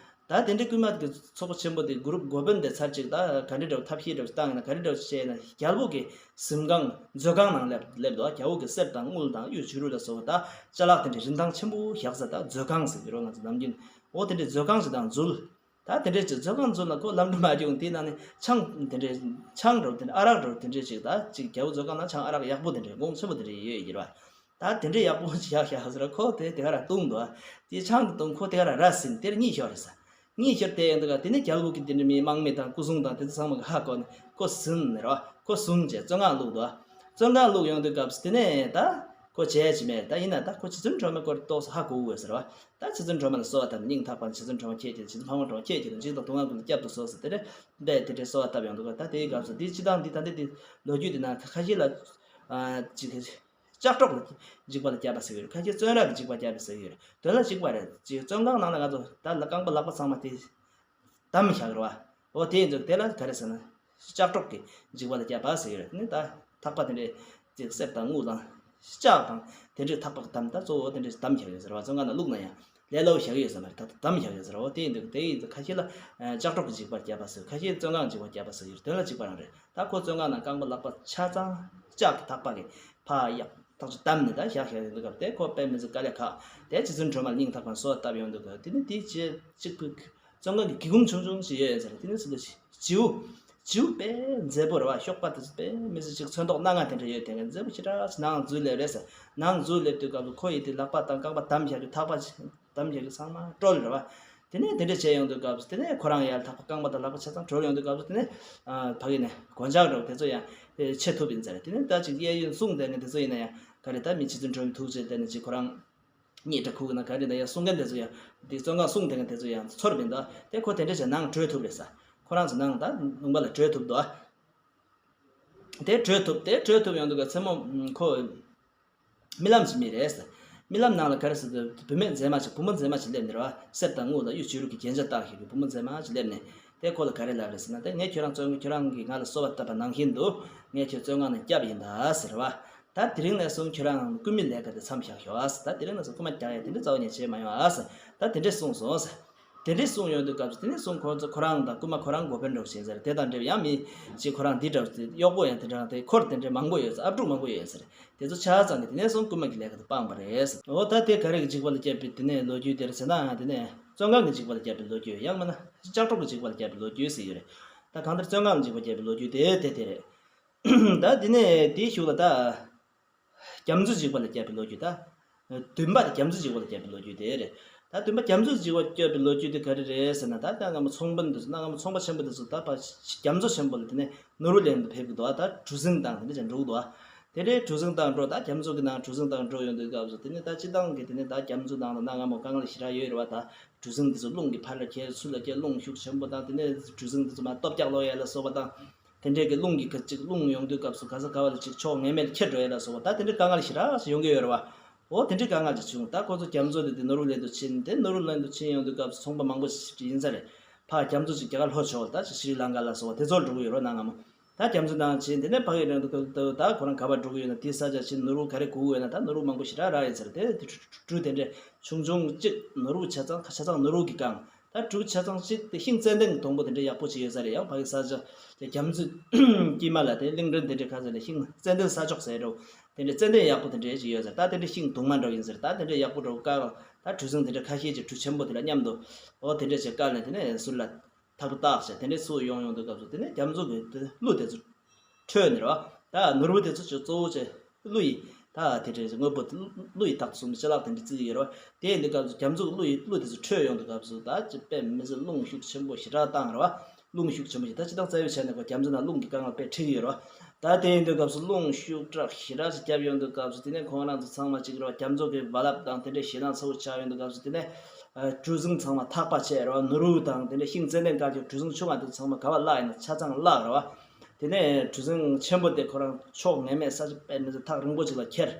ད་དེ་འདྲའི་རྐུན་མ་གི་ཚོགས་པ་ཆེན་པོ་དེ་གུ་རུབ་འགོ་དཔོན་དེ་ཚར་གཅིག་ད་ག་འདྲའི་འདྲ་བོ་ཐབས་ཤེས་འདྲ་བོ་བཏང་ཡིན་ན། ག་འདྲའི་འདྲ་བོ་བྱས་ན། རྒྱལ་པོ་གི་གཟིམ་ཁང་མཛོད་ཁང་ནང་སླེབས་སླེབས་འདུག་རྒྱལ་པོ་གི་གསེར་དང་དངུལ་དང་གཡུ་བྱུ་རུ་ལ་སོགས་པ་ད་ཅ་ལག་དེ་འདྲའི་རིན་ཐང་ཆེན་པོ་བཞག་ས། ད་མཛོད་ཁང་ཟེར་གི་རོ། ང་ཚོ་ནམ་རྒྱུན། འོ་དེ་འདྲའི་མཛོད་ཁང་ཞིག་དང་འཛུལ། ད་དེ་འདྲའི་ཅིག་མཛོད་ཁང་འཛུལ་ན་ཁོ་ལམ་འགྲོ་མ་བྱུང་། དེའི་ནང་ནས་ཆང་དེ་འདྲའི་ཆང་འདྲ་བོ་དེ་འདྲ། ཨ་རག་འདྲ་བོ་དེ་འདྲའི་ཅིག་ད་ཅིག་རྒྱལ་པོ་མཛོད་ཁང་ནང་ཆང་ཨ་རག་ཡག་པོ་དེ་འདྲའི་གོང་ཆེན་པོ་དེ་འདྲའི་ཡོད་ཡོད་རེད་བ། ད་དེ་འདྲའི་ཡག་པོ་ཅིག་བཞག་བཞག་ཟེར། ཁོ་དེ་དེ་ག་ར་བཏུང་འདུག་དེ་ཆང་དེ་བཏུང་། ཁོ་དེ་ག་ར་ར་ཟིན། དེར་གཉིད་ཤོར་རེད་ཟེར། གཉིད་ཤོར་དེ་ཡང་འདུག་ག་དེ་ནས་རྒྱལ་པོ་གི་དེ་འདྲ་མི་དམག་མི་དང་སྐུ་སྲུང་དང་དེ་ཚོ་ཚང་མ་གིས་ཧ་གོ་ནས་ཁོ་ཟིན་ནས་རོ། ཁོ་བཟུང་བྱས་བཙོན་ཁང་བླུགས་འདུག་བཙོན་ཁང་བླུགས་ཡོང་དུས་སྐབས་སུ་དེ་ནས་ད་ཁོ་བྱས་ཅི་མེད། ད་ཡིན་ན་ད་ཁོ་རྗེ་བཙུན་སྒྲོལ་མའི་སྐོར་ཏོག་ཙམ་ཧ་གོ་གི་ཡོད་ཟེར་བ། ད་རྗེ་བཙུན་སྒྲོལ་མ་ལ་གསོལ་བ་བཏབ་ནས། སྙིང་ཐག་པ་ནས་རྗེ་བཙུན་སྒྲོལ་མ་ཁྱེད་ཀྱིས། རྗེ་བཙུན་འཕགས་མ་སྒྲོལ་མ་ཁྱེད་ཀྱིས་འཇིགས་དང་དུག་ལྔ་ཀུན་ལས་བསྐྱབ་ཏུ་གསོལ་ཟེར། དེ་ནས་འབད་དེ་འདྲའི་གསོལ་བ་བཏབ་ཡོང་དུས་སྐབས། ད་དེའི་སྐབས་སུ་དེ་སྤྱིར་བཏང་འདི་ད་འདི་དེ་ལོ་རྒྱུས་དེ་ནང་ཁ་ཤས་ལ་ཨ་ཅིག་ལྕགས་སྒྲོག་གིས་འཇིགས་པ་ལ་བསྐྱབས་པ་ཟེར་གྱི་ཡོད་རེད། ཁ་ཤས་བཙོན་ར་གིས་འཇིགས་པ་བསྐྱབས་པ་ཟེར་གྱི་ཡོད་རེད། དོན་ལ་གཅིག་པ་རེད། ཅིག་བཙོན་ཁང་ནང་ལ་ང་ཚོ་ད་ལ་རྐང་པ་ལག་པ་ཚང་མ་དེ་བསྡམས་བཞག་རེད་བ། འོ་དེ་ཡིན་དུས་དེ་ལ་ག་རེ་ཟེར་ན། ལྕགས་སྒྲོག་གིས་འཇིགས་པ་ལ་བསྐྱབས་པ་ཟེར་གྱི་ཡོད་རེད། ནི་ད་ཐག་པ་དེ་འདྲའི་ཅིག་གསེར་དང་དངུལ་དང་ལྕགས་དང་དེ་འདྲའི་ཐག་པ་གིས་བསྡམས། ད་གཙོ་བོ་དེ་འདྲའི་བསྡམས་བཞག་ཡོད་ཟེར་བ། བཙོན་ཁང་ནང་བླུགས་ན་ཡང་ལས་སླ་པོ་བཞག་ཡོད་ས་མ་རེད། ད་བསྡམས་བཞག་ཡོད་ཟེར་བ། འོ་དེ་ཡིན་དུས་དེ་ཡིན་དུས་ཁ་ཤས་ལ་ལྕགས་སྒྲོག་གིས་འཇིགས་པར་བསྐྱབས་པ་ཟེར། ཁ་ཤས་བཙོན་ཁང་འཇིགས་པར་བསྐྱབས་པ་ཟེར་གྱི་ཡོད་རེད། དོན་ལ་གཅིག་པ་རང་རེད། ད་ཁོ་བཙོན་ཁང་ནང་རྐང་པ་ལག་པ་ཆ་ཚང་ལྕགས་ཀྱི་ཐག་པ་གིས་ཕར་ཡག་ཐག་ཆོད་བསྡམས་ནས་ད་བཞག་བཞག་ཡོང་དུས་སྐབས་དེ་ཁོ་དཔེ་མི་སྲིད་དཀའ་ལས་ཁག་དེ་རྗེ་བཙུན་སྒྲོལ་མ་ལ་སྙིང་ཐག་པ་ནས་གསོལ་བ་བཏབ་ཡོང་དུས་སྐབས། དེ་ནས་དེ་རྗེས་གཅིག་པུ་བཙོན་ཁང་གི་སྒེའུ་ཁུང་ཆུང་ཆུང་ཞིག་ཡོད་ཟེར། དེ་ནས་ཟེར་ལ་བྱིའུ་བྱིའུ་དཔེ་མཛེས་པོ་རེད་བ། གཤོག་པ་དེ་ཚོ་དཔེ་མི་སྲིད་ཅིག་ཚོན་མདོག་སྣ་ལྔ་དེ་འདྲ་ཡོད། དེ་ག་མཛེས་པོ་ཞེ་དྲག་ཅིག་ནང་འཛུལ་སླེབས་རེད་ཟེར། ནང་འཛུལ་སླེབས་དུས་སྐབས་སུ་ཁོ་ཡི་དེ་ལག་པ་དང་རྐང་པ་བསྡམས་བཞག་རྒྱུ་ཐག་པ་བསྡམས་བཞག་རྒྱུ་ཚང་མ་བྲོལ་རེད་བ། དེ་ནས་དེ་འདྲ་བྱས་ཡོང་དུས་སྐབས་སུ་དེ་ནས་ཁོ་རང་ཡར་ལག་པ་རྐང་པ་དང་ལག་པ་ཆ་ཚང་བྲོལ་ཡོང་དུས་སྐབས་སུ་དེ་ནས་ཨ་ཕ་གི་ནས་གོན་ཆས་འདྲ་བོ་དེ་ཚོ་ཡང་ཕྱེ་ཐུབ་ཡིན་ཟེར། དེ་ནས་ད་ཅིག་གཡས་གཡོན་སྲུང་བསྡད་མཁན་དེ་ཚོ་ཡིན་ན་ཡང་ག་རེ། ད་མི་རྗེ་བཙུན་སྒྲོལ་མའི་ཐུགས་རྗེ་དེ་ནས་ཅིག་ཁོ་རང་གཉིད་འདྲ་ཁུག་ན་ག་རེ་ན་ཡང་སྲུང་མཁན་དེ་ཚོ་ཡང་དེ་བཙོན་ཁང་སྲུང་བསྡད་མཁན་དེ་ཚོ་ཡང་ཚོར་མི་འདུག་དེ་ཁོ་དེ་འདྲ་བྱས་ནང་བྲོས་ཐུབ་རེད་ཟེར། ཁོ་རང་ཚོ་ནང་ད་ལུང་པ་ལ་བྲོས་ཐུབ་འདུག་དེ་བྲོས་ཐུབ། དེ་བྲོས་ཐུབ་ཡོང་དུས་སྐབས་མཚན་མོ་ཁོ་རྨི་ལམ་ཞིག་རྨིས་རེད་ཟེར། རྨི་ལམ་ནང་ལ་ག་རེ་ཟེར་དུས་བུད་མེད་མཛེས་མ་ཞིག་བུ་མོ་མཛེས་མ་ཞིག་སླེབས་ནས་རེད་བ། གསེར་དང་དངུལ་དང་གཡུ་བྱུ་རུ་གི་རྒྱན་ཆ་བཏགས་ཤིག་གི་བུ་མོ་མཛེས་མ་ཞིག་སླེབས་ནས་དེ་ཁོ་ལ་ག་རེ་ལབ་རེད་ཟེར་ན། དེ་ངས་ཁྱོད་རང་བཙོན། ཁྱོད་རང་གིས་ང་ལ་གསོལ་བ་བཏབ་པ་ནང་བཞིན་དུ་ངས་ཁྱོད་བཙོན་ཁང་ནས་བསྐྱབས་ཡིན་ད་ཟེར་བ། ད་དེ་རིང་ནས་བཟུང་ཁྱོད་རང་རྐུན་མའི་ལས་ཀ་དེ་མཚམས་བཞག་ཤོག་ཨ་ཟེར། ད་དེ་རིང་ནས་བཟུང་རྐུན་མ་རྒྱག་ཡ་དེ་འདྲ་རྩ་བ་ནས་བྱེད་མ་ཡོང་ཨ་ཟེར། ད་དེ་འདྲས་གསུངས་སོང་ཟེར། དེ་འདྲས་གསུངས་ཡོང་དུས་སྐབས་སུ་དེ་ནས་བཟུང་ཁོ་ཚོ་ཁོ་རང་དང་རྐུན་མ་ཁོ་རང་འགོ་དཔོན་འདྲ་བོ་ཞིག་ཡིན་ཟེར། དེ་དང་འབྲེལ་བའི་ཡང་མི་གཅིག་ཁོ་རང་འདི་འདྲ་བོ་ཞིག་གཡོག་པོ་ཡང་དེ་འདྲ་དེ་འཁོར་དེ་འདྲའི་མང་པོ་ཡོད་ཟེར། ཨབ་ཕྲུག་མང་པོ་ཡོད་ཟེར། དེ་ཚོ་ཆ་ཚང་གིས་དེ་ནས་བཟུང་རྐུན་མ་གི་ལས་ཀ་དེ་སྤངས་པ་རེད་ཟེར། འོ་ད་དེ་ག་རེ་གི་འཇིགས་པ་ལ་བསྐྱབས་པའི་དེ་ནས་ལོ་རྒྱུས་དེ་རེད་ཟེར་ན། དེ་ནས་བཙོན་ཁང་གི་འཇིགས་པ་ལ་བསྐྱབས་པའི་ལོ་རྒྱུས། ཡང་མིན་ན་ལྕགས་སྒྲོག་གི་འཇིགས་པ་ལ་བསྐྱབས་པའི་ལོ་རྒྱུས་ཟེར་གྱི་ཡོད་རེད། ད་གང་ལྟར་བཙོན་ཁང་ལ་འཇིགས་པ་བསྐྱབས་པའི་ལོ་རྒྱུས་དེ་དེ་དེ་རེད། ད་དེ་ནས་དེའི་གཞུག་ལ་ད་རྒྱ་མཚོ་འཇིགས་པ་ལ་བསྐྱབས་པའི་ལོ་རྒྱུས། ད་བདུན་པ་དེ་རྒྱ་མཚོ་འཇིགས་པ་ལ་བསྐྱབས་པའི་ལོ་རྒྱུས་དེ་རེད། ད་བདུན་པ་རྒྱ་མཚོ་འཇིགས་པ་བསྐྱབས་པའི་ལོ་རྒྱུས་དེ་ག་རེ་རེད་ཟེར་ན། ད་གནའ་སྔ་མོ་ཚོང་དཔོན་དེ་ཚོ། གནའ་སྔ་མོ་ཚོང་པ་ཆེན་པོ་དེ་ཚོ་ད་ཕར་རྒྱ་མཚོ་ཆེན་པོ་ལ་དེ་ནས་ནོར་བུ་ལེན་དུ་ཕེབས་ཀྱི་འདུག་ད་གྲུ་གཟིངས་དང་དེ་འདྲ་བྱས་འགྲོ་གི་འདུག་དེ་འདྲའི་གྲུ་གཟིངས་དང་འགྲོ། ད་རྒྱ་མཚོ་གི་ནང་གྲུ་གཟིངས་དང་འགྲོ་ཡོང་དུས་སྐབས་སུ་དེ་ནས་ད་སྤྱིར་བཏང་གི་དེ་ནས་ད་རྒྱ་མཚོ་ནང་ལ་གནའ་སྔ་མོ་དཀའ་ངལ་ཞེ་དྲག་ཡོད་རེད་བ། ད་གྲུ་གཟིངས་དེ་ཚོ་རླུང་གིས་ཕར་ལ་ཁྱེར་ཚུར་ལ་ཁྱེར། རླུང་ཤུགས་ཆེན་པོ་དང་། དེ་ནས་གྲུ་གཟིངས་དེ་ཚོ་མར་སྟོབས་རྒྱག་ལོག་ཡ་ལ་སོགས་པ་དང་། དེ་འདྲའི་གི་རླུང་གི་ག་ཅིག་རླུང་ཡོང་དུས་སྐབས་སུ་ག་ས་ག་བ་ལ་ཅིག་ཕྱོགས་ངེས་མེད་ལ་ཁྱེར་འགྲོ་ཡ་ལ་སོགས་པ། ད་དེ་འདྲའི་དཀའ་ངལ་ཞེ་དྲག་ཞིག་ཡོང་གི་ཡོད་རེད་བ། འོ་དེ་འདྲའི་དཀའ་ངལ་ཅིག་བྱུང་། ད་ཁོ་ཚོ་རྒྱ་མཚོ་ལ་དེ་ནོར་བུ་ལེན་དུ་ཕྱིན། དེ་ནོར་བུ་ལེན་དུ་ཕྱིན་ཡོང་དུས་སྐབས་སུ་ཚོང་པ་མང་པོ་ཞིག་ཡིན་ས་རེད། ཕར་རྒྱ་མཚོ་ཅིག་རྒྱ་གར་ལྷོ་ཕྱོགས་ལ་ད་ཅིག་ཤྲི་ལང་ཀ་ལ་སོགས་པ་དེ་ཚོར་འགྲོ་གི་ཡོད་རེད་གནའ་སྔ་མོ། ད་རྒྱ་མཚོ་ནང་ཕྱིན། དེ་ནས་ཕ་གི་རང་དུ་ད་ཁོ་རང་ག་པར་འགྲོ་གི་ཡོད་ན། དེའི་ས་ཆ་ཕྱིན། ནོར་བུ་ག་རེ་དགོས་ཀྱི་ཡོད་ན། ད་ནོར་བུ་མང་པོ་ཞེ་དྲག་རག་ཡིན་ཟེར། དེ་དེ་གྲུ་དེ་འདྲས་ཆུང་ཆུང་གཅིག་ནོར་བུ་ཆ་ཚང་། ཆ་ཚང་ནོར་བུ་གིས་བཀང་། ད་གྲུ་ཆ་ཚང་གཅིག་དེ་ཤིང་ཙན་དན་གྱི་སྡོང་པོ་དེ་འདྲས་ཡག་པོ་ཅིག་ཡོད་ས་རེད། ཡང་ཕ་གི་ས་ཆ་དེ་རྒྱ་མཚོའི་དཀྱིལ་མ་ལ་དེ་གླིང་ཕྲན་དེ་འདྲས་ཁ་ཟེར་ནས། ཤིང་ཙན་དན་ས་ཕྱོགས་ཟེར་འདྲ་བོ་དེ་འདྲས་ཙན་དན་ཡག་པོ་དེ་འདྲས་ཅིག་ཡོད་ཟེར། ད་དེ་འདྲས་ཤིང་གདུང་མ་འདྲ་བོ་ཡིན་ཟེར། ད་དེ་འདྲས་ཡག་པོ་འདྲ་བོ་བཀག་ད་གྲུ་གཟིངས་དེ་འདྲས་ཁ་ཤས་ཅིག་གྲུ་ཆེན་པོ་དེ་ལ་མཉམ་དུ་འོ་དེ་འདྲས་ཅིག་བཀག་ནས་དེ་ནས་ཟུར་ལ་ཐག་པ་བཏགས་བྱས་དེ་འདྲས་ཚུར་ཡོང་ཡོང་དུས་སྐབས་སུ་དེ་ནས་རྒྱ་མཚོ་གི་དེ་ཀླུ་དེ་ཚོ་ཁྲོས་ནས་རེད་བ། ད་ནོར་བུ་དེ་ཚོ་ཅིག་གཙོ་བོ་བྱས་ཀླུ་ཡི་ད་དེ་འདྲས་དངོས་པོ་དེ་ཀླུ་ཡི་རྟགས་སུ་མི་ཅ་ལག་དེ་འདྲས་བརྩི་གི་ཡོད་རེད་བ། དེ་ཡིན་དུས་སྐབས་སུ་རྒྱ་མཚོ་གི་ཀླུ་ཡི་ཀླུ་དེ་ཚོ་ཁྲོས་ཡོང་དུས་སྐབས་སུ་ད་ཅིག་དཔེ་མི་སྲིད་རླུང་ཤུགས་ཆེན་པོ་ཞེ་དྲག་བཏང་རེད་བ། རླུང་ཤུགས་ཆེན་པོ་ཞིག་ད་སྤྱིར་བཏང་རྩ་བའི་ཆ་ནས་ཁོ་རྒྱ་མཚོ་ནང་རླུང་གི་དཀའ་ངལ་དཔེ་འཕྲད་ཀྱི་ཡོད་རེད་བ། ད་དེ་ཡིན་དུས་སྐབས་སུ་རླུང་ཤུགས་དྲག་ཞེ་དྲག་ཅིག་བརྒྱབ་ཡོང་དུས་སྐབས་སུ་དེ་ནས་ཁོང་རང་ཚོ་ཚང་མ་ཅིག་རེད་བ། རྒྱ་མཚོ་གི་རྦ་རླབས་དང་དེ་འདྲའི་ཞེད་སྣང་ཚ་བོ་ཆགས་ཡོང་དུས་སྐབས་སུ་དེ་ནས་ཨ་གྲུ་གཟིངས་ཚང་མ་ཐག་པ་ཆད་རེད་བ། ནོར་བུ་དང་དེ་འདྲའི་ཤིང་ཙན་དན་དཀར་གྱི་གྲུ་གཟིངས་ཆུང་བ་དེ་ཚང་མ་ག་བ་བརླག་ཡིན་ན་ཆ་ཚང་བརླག་རེད་བ། དེ་ནས་གྲུ་གཟིངས་ཆེན་པོ་དེ་ཁོ་རང་ཕྱོགས་ངེས་མེད་ས་ཆ་དཔེ་མི་སྲིད་ཐག་རིང་པོ་ཅིག་ལ་ཁྱེར།